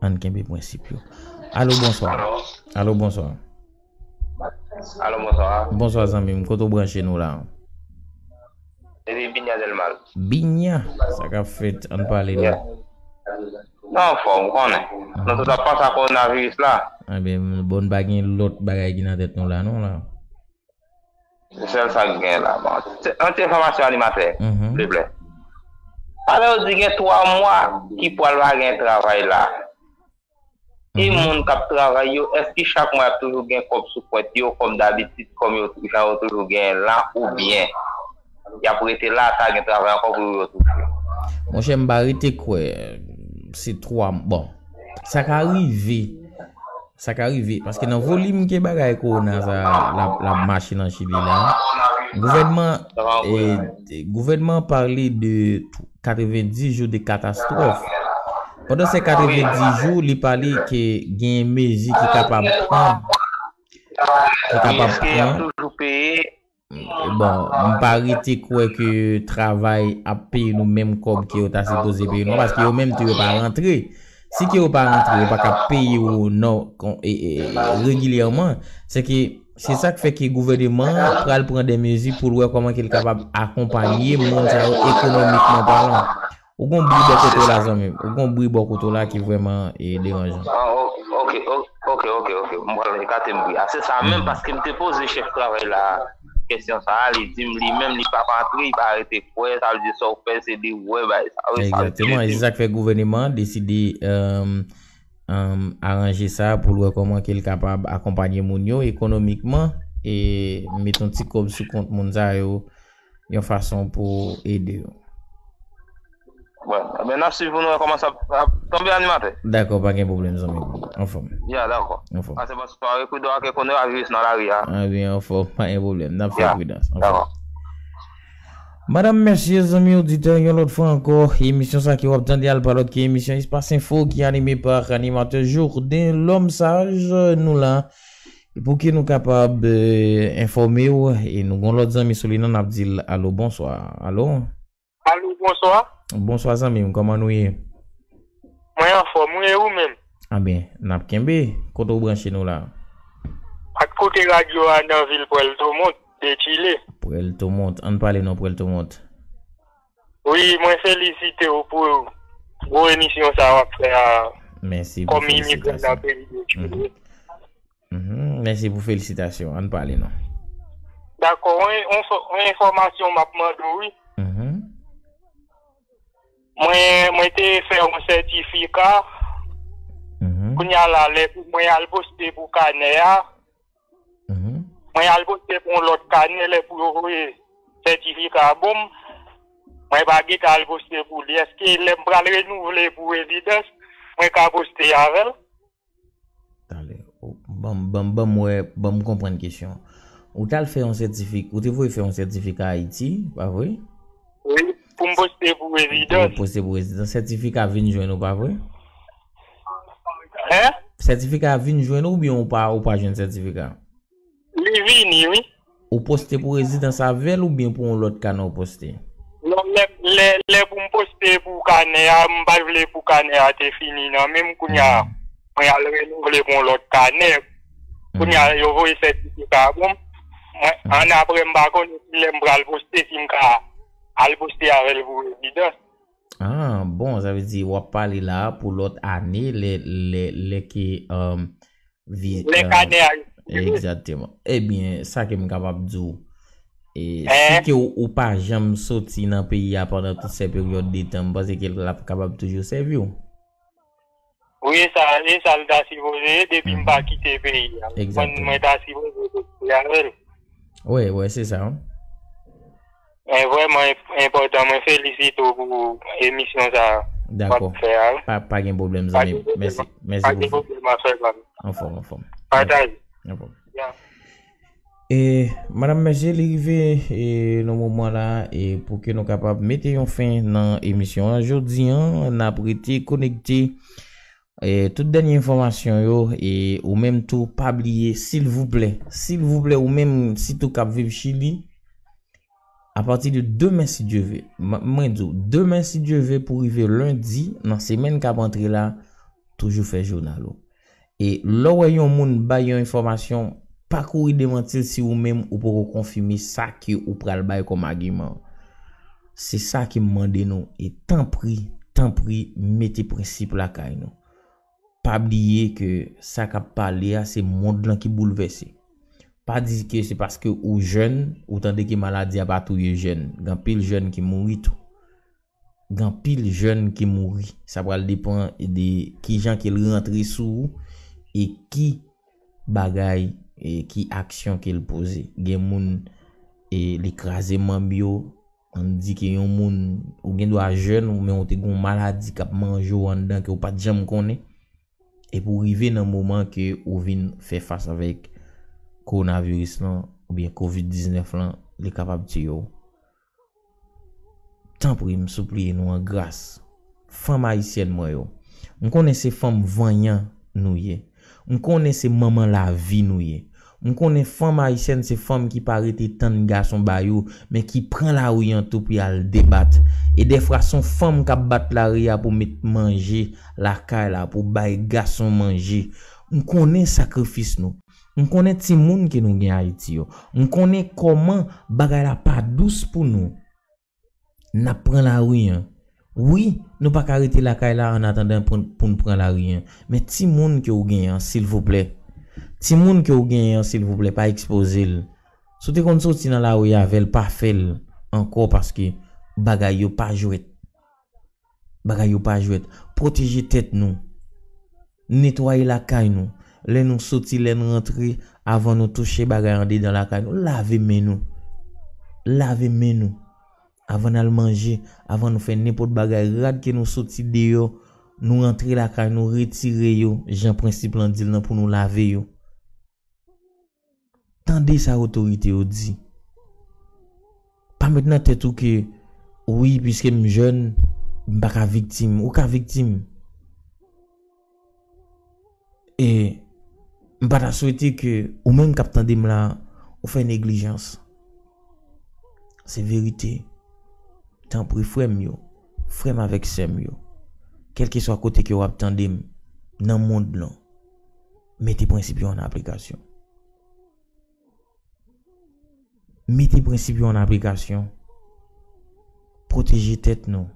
ann kenbe prensip yo. Alo, bonswa. Alo, bonswa. Alo, bonswa. Bonswa, zanmi m. Kote w branche nou la? Depi Binya Dèlmal. Binya? Sa k ap fèt? Ann pale non. Yeah. Non, anfòm, ou konnen. Nan tout sa, panse a kowonaviris la. Ebyen, bon, n pa gen lòt bagay ki nan tèt nou la, non, la. Se sèl sa k gen la. Bon, se, yon ti enfòmasyon, animatè, Mhm. silvouplè. Alò, yo di gen twa mwa ki pral pa gen travay la. E Mhm. moun k ap travay yo, èske chak mwa y ap toujou gen kòb sou kont yo, kòm dabitid, kòm yo, jan yo toujou genyen la, oubyen y ap rete la, ata gen travay ankò pou yo touche? Monchè, m pa rete kwè se twa, bon, sa ka rive. Sa ka rive, paske nan volim ke bagay kowona sa l ap, l ap mache nan Chili la, gouvènman, e, gouvènman pale de katrevendis jou de katastwòf. Pandan se katrevendis jou, li pale ke gen mezi ki kapab pran, ki kapab pran. Toujou peye. Bon, m pa rete kwè ke travay ap peye nou menm kòb ke yo ta sipoze peye nou, paske yo menm tou yo pa rantre. Si ke yo pa rantre, yo pa ka peye w non, kon, e, e, e, regilyèman, se ke, se sa k fè ke gouvèneman an pral pran de mezi pou l wè kòman ke l kapab akonpanye moun sa yo ekonomikman palan. Ou gon bri bò kote w la, zanmi m. Ou gon bri bò kote w la ki vrèman, e, deranjan. Ah, o-, ok, o-, ok, ok, ok. M pral ekate m bri a. Se sa menm, paske m te poze chèf travay la kesyon sa a, li di m li menm li p ap antre, li pa rete kwè, sa vle di sa w fè, se li w wè bagay sa. Wi, sa vle di Egzakteman, e se sa k fè gouvèneman an deside, um, um, aranje sa pou l wè kòman ke l kapab akonpanye moun yo ekonomikman e met yon ti kòb sou kont moun sa yo. yon fason pou ede yo. Bon, ebyen, n ap swiv pou nou wè kòman sa ap tonbe, animatè. Dakò, pa gen pwoblèm, zanmi m. Anfòm. Ya, dakò. Anfòm. Pase bonswa, e pridan ke konnen a viris nan lari a. Anfòm, pa gen pwoblèm. N ap fè pridans. Anfòm. Dakò. Madanm, mesye, zanmi oditè, yon lòt fwa ankò, emisyon sa ke w ap tande a pa lòt ke emisyon Espas Enfo ki anime pa animatè Jourdain L'Homme Sage. Nou la pou ke nou kapab, eh, enfòme w, e nou gon lòt zanmi sou liy nan, n ap di l alo, bonswa. Alo? Alo, bonswa. Bonswa, zanmi m, kòman nou ye? Mwen anfòm, wi, e ou menm? Anben, n ap kenbe. Kote w branche nou la? Ak kote radyo a nan vil Puerto Montt, de Chile. Puerto Montt, ann pale non, Puerto Montt. Wi, mwen felisite w pou gwo emisyon sa w ap fè a. Mèsi pou felisitasyonw. Kòm imigran nan peyi de Chile. Mhm. Mèsi pou felisitasyon. Ann pale non. Dakò, yon, yon, yon enfòmasyon m ap mande w, wi. Mhm. Mwen, mwen te fè yon sètifika. Mhm. Kounye a la, lè pou mwen al poste pou kanè a, mhm, mwen al poste pou yon lòt kanè, lè pou yo voye sètifika a ban m, mwen pa gentan al poste pou li. Èske lè m pral renouvle pou rezidans, mwen ka poste avè l? Talè. Ou, ban m, ban m, ban m wè, ban m konprann kesyon. Ou t al fè yon sètifik-, ou te voye fè yon sètifika Ayiti, pa vre? Wi, pou m poste pou rezidans. Pou poste pou rezidans. Sètifika vin jwenn ou, pa vre? Hein? Sètifika vin jwenn ou oubyen ou pa, ou pa jwenn sètifika? Li vini, wi. Ou poste pou rezidans avè l oubyen pou yon lòt kanè ou poste? Non, lè, lè, lè pou m poste pou kanè a, m pa t vle pou kanè a te fini nan men m, kounye a, mhm, mwen al renouvle pou yon lòt kanè. Kounye a, mhm, yo voye sètifika a ban m. Mwen, mhm, annapre, m pa konnen si lè m pral poste, si m ka al poste avè l pou rezidans. Ah, bon, sa vle di w ap pale la pou lòt ane, lè, lè, lè ke, um, vi-, lè, euh, kanè a ekspire. Egzakteman. Ebyen, sa ke m kapab di w, e, si, eh, ke w, ou pa janm soti nan peyi a pandan tout sè peryòd de tan, m panse ke l ap kapab toujou sèvi w. Wi, e sa, e sa l ta sipoze ye, depi m pa, mhm, kite peyi a. Egzakteman. Mwen, mwen ta sipoze poste avè l. Wi, wi, se sa, wi. Men vrèman enp-, enpòtan. Mwen felisite w pou emisyon sa a w ap fè a. Dakò. Pa, pa gen pwoblèm, zanmi m. Mèsi. Mèsi pou, pa gen pwoblèm, afè pa m. Anfòm, anfòm. Pataje. Anfòm. Ya. E, madanm, mesye, li rive, e, nan moman la, e, pou ke nou kapab mete yon fen nan emisyon an. Jodi an, n ap rete konekte. E, tout dènye enfòmasyon yo, e, ou menm tou, pa bliye, silvouplè, silvouplè, ou menm, sitou k ap viv Chili, apati de demen, si Dye ve, m-, mwen di w, demen, si Dye ve, pou rive lendi, nan semèn k ap antre la, toujou fè jounal ou. E lè w wè yon moun bay yon enfòmasyon, pa kouri demanti l si ou menm ou poko konfime sa ke ou pral bay kòm agiman. Se sa ke m mande nou, e tanpri, tanpri, mete prensip lakay nou. Pa bliye ke sa k ap pale a, se mond lan ki boulvèse. Pa di ke se paske ou jèn, ou tande ke maladi a pa touye jèn. Gen anpil jèn ki mouri tou. Gen anpil jèn ki mouri. Sa pral depann de kijan ke l rantre sou ou e ki bagay, e ki aksyon ke l poze. Gen moun, e li kraze manm yo, ann di ke yon moun, ou gen dwa jèn, ou, men ou te gen yon maladi k ap manje w anndan ke ou pa t janm konnen. Epi w rive nan moman ke ou vin fè fas avèk kowonaviris lan, oubyen kovid diznèf lan, li kapab tiye w. Tanpri, m sipliye nou an gras. Fanm ayisyèn mwen yo. M konnen se fanm vanyan nou ye. M konnen se manman lavi nou ye. M konnen fanm ayisyèn se fanm ki pa rete tann gason ba yo, men ki pran lari an tou pou y al debat. E dèfwa se yon fanm k ap bat lari a pou met manje lakay la, pou bay gason manje. M konnen sakrifis nou. M konnen timoun ke nou gen Ayiti yo. M konnen kòman bagay la pa dous pou nou. N ap pran lari an. Wi, nou pa ka rete lakay la annatandan pou, pou n pran lari an. Men timoun ke w genyen an, silvouplè. Timoun ke w genyen an, silvouplè, pa ekspoze l. Si w te konn soti nan lari avè l, pa fè l ankò paske bagay yo pa jwèt. Bagay yo pa jwèt. Pwoteje tèt nou. Netwaye lakay nou. Lè nou soti, lè n rantre, avan nou touche bagay andedan lakay nou, lave men nou. Lave men nou. Avan n al manje, avan nou fè nenpòt bagay, rad ke nou soti deyò, nou rantre lakay nou, retire yo, jan prensip lan di l nan pou nou lave yo. Tande sa otorite yo di. Pa met nan tèt ou ke, wi, piske m jèn, m pa ka viktim. Ou ka viktim. E m pa ta swete ke ou menm k ap tande m la, ou fè neglijans. Se verite. Tanpri, frè m yo, frè m avèk sè m yo, kèlkeswa kote ke w ap tande m nan mond lan, mete prensip yo an aplikasyon. Mete prensip yo an aplikasyon. Pwoteje tèt nou.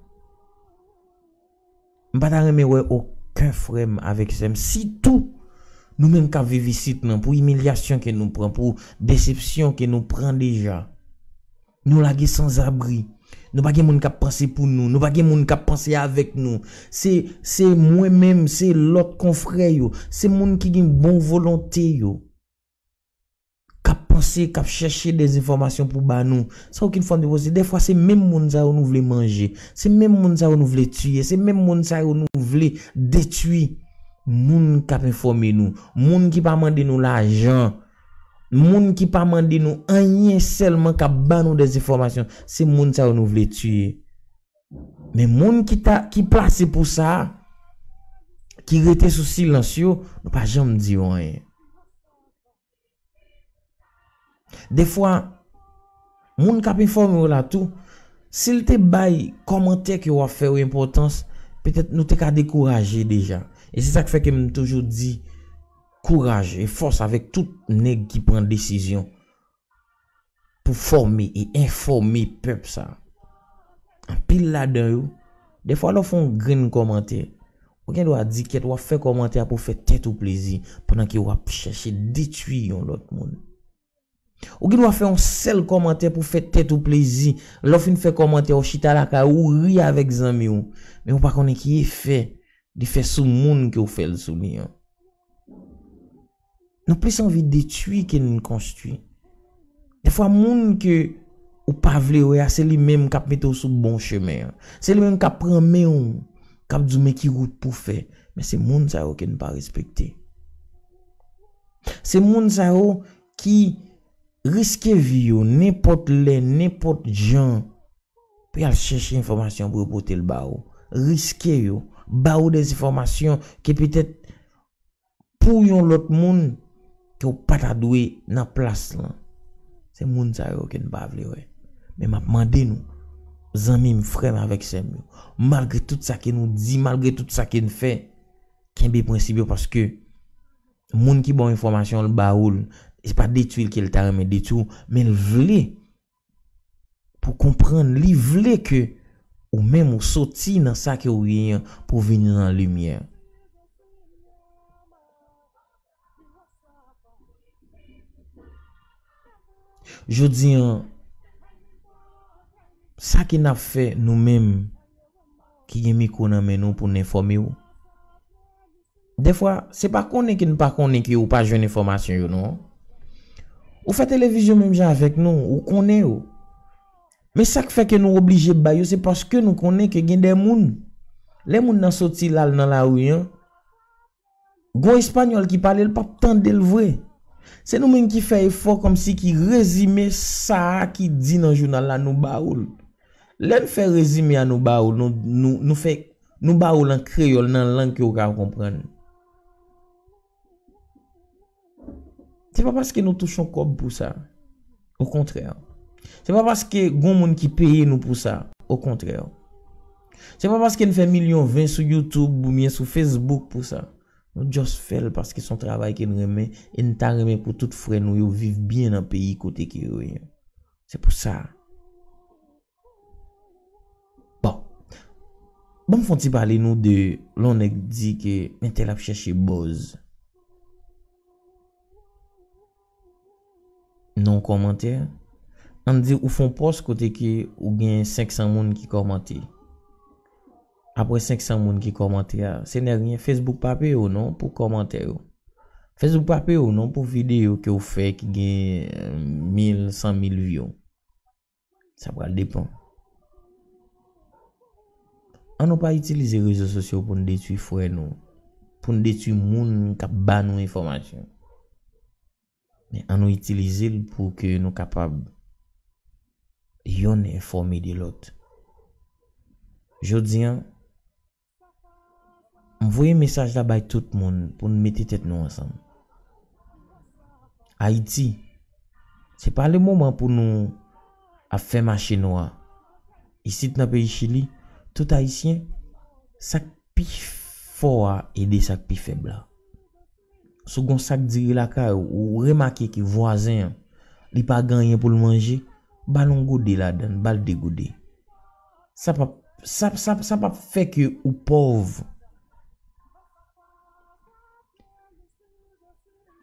M pa ta renmen wè okenn frè m avèk sè m, sitou nou menm k ap viv isit lan, pou imilyasyon ke nou pran, pou desepsyon ke nou pran deja. Nou lage sanzabri. Nou pa gen moun k ap panse pou nou. Nou pa gen moun k ap panse avèk nou. Se, se mwen menm, se lòt konfrè yo. Se moun ki gen bon volonte yo k ap panse, k ap chèche dezenfòmasyon pou ba nou, san okenn fòm de pwosedi. Dèfwa, se menm moun sa yo nou vle manje. Se menm moun sa yo nou vle tiye. Se menm moun sa yo nou vle detwi. Moun k ap enfòme nou. Moun ki pa mande nou lajan. Moun ki pa mande nou anyen, sèlman k ap ba nou dezenfòmasyon. Se moun sa yo nou vle tiye. Men moun ki ta, ki plase pou sa, ki rete sou silans yo, nou pa janm di yo anyen. Dèfwa, moun k ap enfòme w la tou, si l te bay kòmantè ke w ap fè yo enpòtans, petèt nou te ka dekouraje deja. E se sa k fè ke m toujou di kouraj e fòs avèk tout nèg ki pran desizyon pou fòme e enfòme pèp sa. Anpil ladan yo, dèfwa lè w fè yon grenn kòmantè, ou gen dwa di kèt w ap fè kòmantè a pou fè tèt ou plezi, pandan ke w ap chèche detwi yon lòt moun. Ou gen dwa fè yon sèl kòmantè pou fè tèt ou plezi. Lè w fin fè kòmantè, w chita lakay ou, ou ri avèk zanmi w. Men ou pa konnen ki efè li fè sou moun ke w fè l sou li an. Nou plis anvi detwi ke n konstwi. Dèfwa, moun ke ou pa vle wè a, se li menm k ap mete w sou bon chemen an. Se li menm k ap pran men w, k ap di w men ki wout pou w fè. Men se moun sa yo ke n pa respekte. Se moun sa yo ki riske vi yo nenpòt lè, nenpòt jan, pou y al chèche enfòmasyon pou yo pote l ba ou. Riske yo, ba ou dezenfòmasyon ke petèt pou yon lòt moun ke w pa ta dwe nan plas lan. Se moun sa yo ke n pa vle wè. Men m ap mande nou, zanmi m, frè m avèk sè m yo, malgre tout sa ke nou di, malgre tout sa ke n fè, kenbe prensip yo, paske moun ki ba w enfòmasyon, l ba ou l, se pa detwi l ke l ta renmen detwi w, men l vle pou konprann, li vle ke ou menm ou soti nan sa ke ou ye an pou vini nan limyè. Jodi an, sa ke n ap fè nou menm ki gen mikwo nan men nou pou n enfòme w, dèfwa, se pa konnen ke n pa konnen ke ou pa jwenn enfòmasyon yo, non. Ou fè televizyon menm jan avèk nou, ou konnen yo. Men sa k fè ke nou oblije bay yo, se paske nou konnen ke gen de moun. Lè moun nan soti l al nan lari an, gon espanyòl ki pale, l p ap tande l vre. Se nou menm ki fè efò kòmsi ki rezime sa a ki di nan jounal la, nou ba ou l. Lè n fè rezime a, nou ba ou l, nou, nou, nou fè, nou ba ou l an kreyòl, nan lang ke w ka konprann. Se pa paske nou touche yon kòb pou sa. Okontrè. Se pa paske gon moun ki peye nou pou sa. Okontrè. Se pa paske n fè milyon ven sou YouTube oubyen sou Facebook pou sa. Nou just fè l paske se yon travay ke n renmen e n ta renmen pou tout frè nou yo viv byen nan peyi kote ke yo ye. Se pou sa. Bon. Ban m fè yon ti pale nou de lè yon nèg di ke entèl ap chèche buzz. Nan yon kòmantè, ann di ou fè yon pòs kote ke ou gen senk san moun ki kòmante. Apre senk san moun ki kòmante a, se nèg gen Facebook pa peye w non pou kòmantè yo. Facebook pa peye w non pou videyo ke w fè ki gen, eh, mil, san mil view. Sa pral depann. An nou pa itilize rezo sosyo pou n detwi frè nou, pou n detwi moun k ap ba nou enfòmasyon. Men an nou itilize l pou ke nou kapab yonn enfòme de lòt. Jodi a, m voye mesaj la bay tout moun pou n mete tèt nou ansanm. Ayiti, se pa le moman pou nou ap fè mache nwa. Isit nan peyi Chili, tout Ayisyen, sa k pi fò a ede sa k pi fèb la. Si w gen yon sak diri lakay ou, ou remake ke vwazen an, li pa gen anyen pou l manje, ba l yon gode ladan l, ba l de gode. Sa p ap, sa, sa, sa p ap fè ke ou pòv.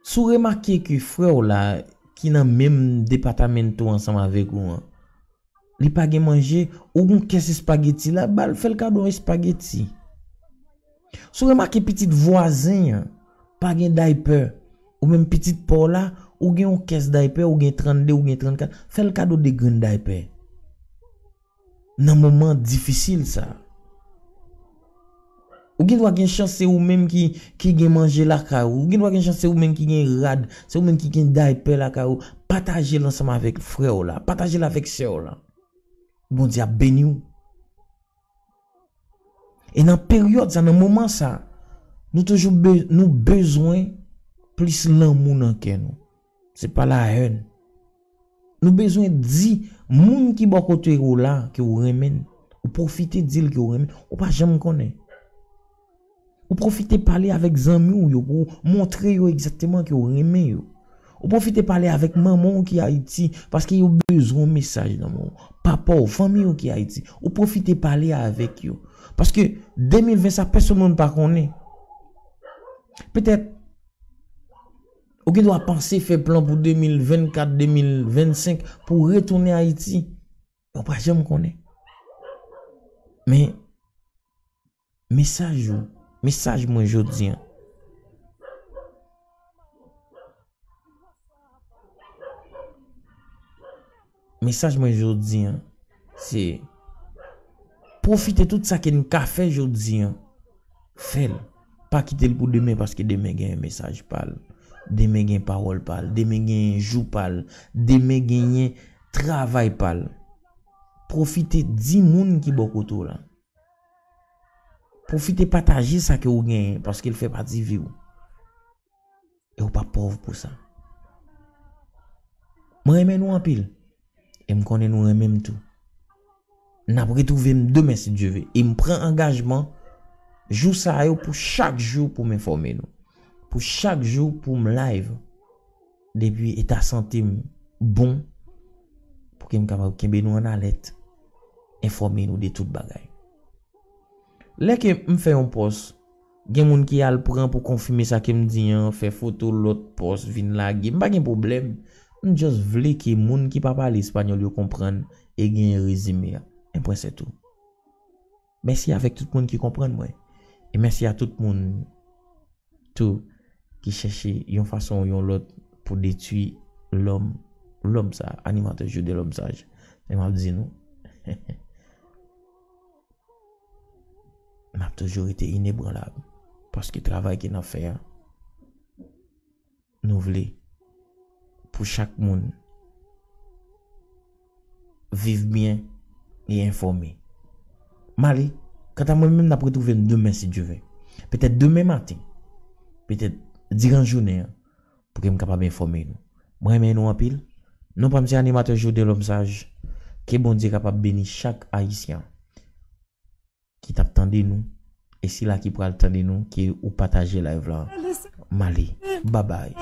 Si w remake ke frè w la, ki nan menm depatamento ansanm avèk ou an, li pa gen manje, ou gen kès espageti la, ba l, fè l kado yon espageti. Si w remake pitit vwazen an pa gen daypè, ou menm pitit pa w la, ou gen yon kès daypè, ou gen trannde, ou gen trannkat, fè l kado de grenn daypè. Nan moman difisil sa. Ou gen dwa gen chans se ou menm ki, ki gen manje lakay ou. Ou gen dwa gen chans se ou menm ki gen rad, se ou menm ki gen daypè lakay ou. Pataje l ansanm avèk frè w la, pataje l avèk sè w la. Bondye ap beni w. E nan peryòd sa, nan moman sa, nou toujou be-, nou bezwen plis lanmou nan kè nou. Se pa lahèn. Nou bezwen di moun ki bò kote w la ke w renmen l. Ou pwofite di l ke w renmen l. Ou pa janm konnen. Ou pwofite pale avèk zanmi w yo pou w montre yo egzakteman ke w renmen yo. Ou pwofite pale avèk manman w ki Ayiti, paske yo bezwen yon mesaj nan men w. Papa w, fanmi w ki Ayiti, ou pwofite pale avèk yo. Paske de mil ven sa, pèsonn moun pa konnen. Petèt, ou gen dwa panse fè plan pou de mil vennkat, de mil vennsenk, pou w retounen Ayiti. Ou pa janm konnen. Men, mesaj ou, mesaj mwen jodi a. Mesaj mwen jodi a, se pwofite tout sa ke n ka fè jodi a. Fè l. Pa kite l pou demen, paske demen gen mesaj pa l. Demen gen pawòl pa l. Demen gen jou pa l. Demen genyen travay pa l. Pwofite di moun ki bò kote w la. Pwofite pataje sa ke w genyen, paske l fè pati vi w. E w pa pòv pou sa. Mwen renmen nou anpil. E m konnen nou renmen m tou. N ap retwouve m demen si Dye ve. E m pran angajman jou sa yo pou chak jou pou m enfòme nou. Pou chak jou pou m live. Depi eta sante m bon, pou ke m kapab kenbe nou an alèt, enfòme nou de tout bagay. Lè ke m fè yon pòs, gen moun ki al pran pou konfime sa ke m di an, fè foto lòt pòs, vin lage. M pa gen pwoblèm. M just vle ke moun ki pa pale espanyòl yo konprann e genyen rezime a. E pwen se tou. Mèsi avèk tout moun ki konprann mwen. E mèsi a tout moun tou ki chèche yon fason ou yon lòt pou detwi lòm, lòm sa, animatè Jodè Lòm Saj. Men m ap di nou, m ap toujou rete inebranlab, paske travay ke n ap fè a, nou vle pou chak moun viv byen e enfòme. M ale, kanta mwen menm, n ap retwouve m demen si Dye ve. Petèt demen maten, petèt diran jounen an, pou ke m kapab enfòme nou. Mwen renmen nou anpil. Non pa m se animatè Jodè Lòm Saj. Ke Bondye kapab beni chak Ayisyen ki t ap tande nou, e sila ki pral tande nou, ke ou pataje live la. M ale. Babay.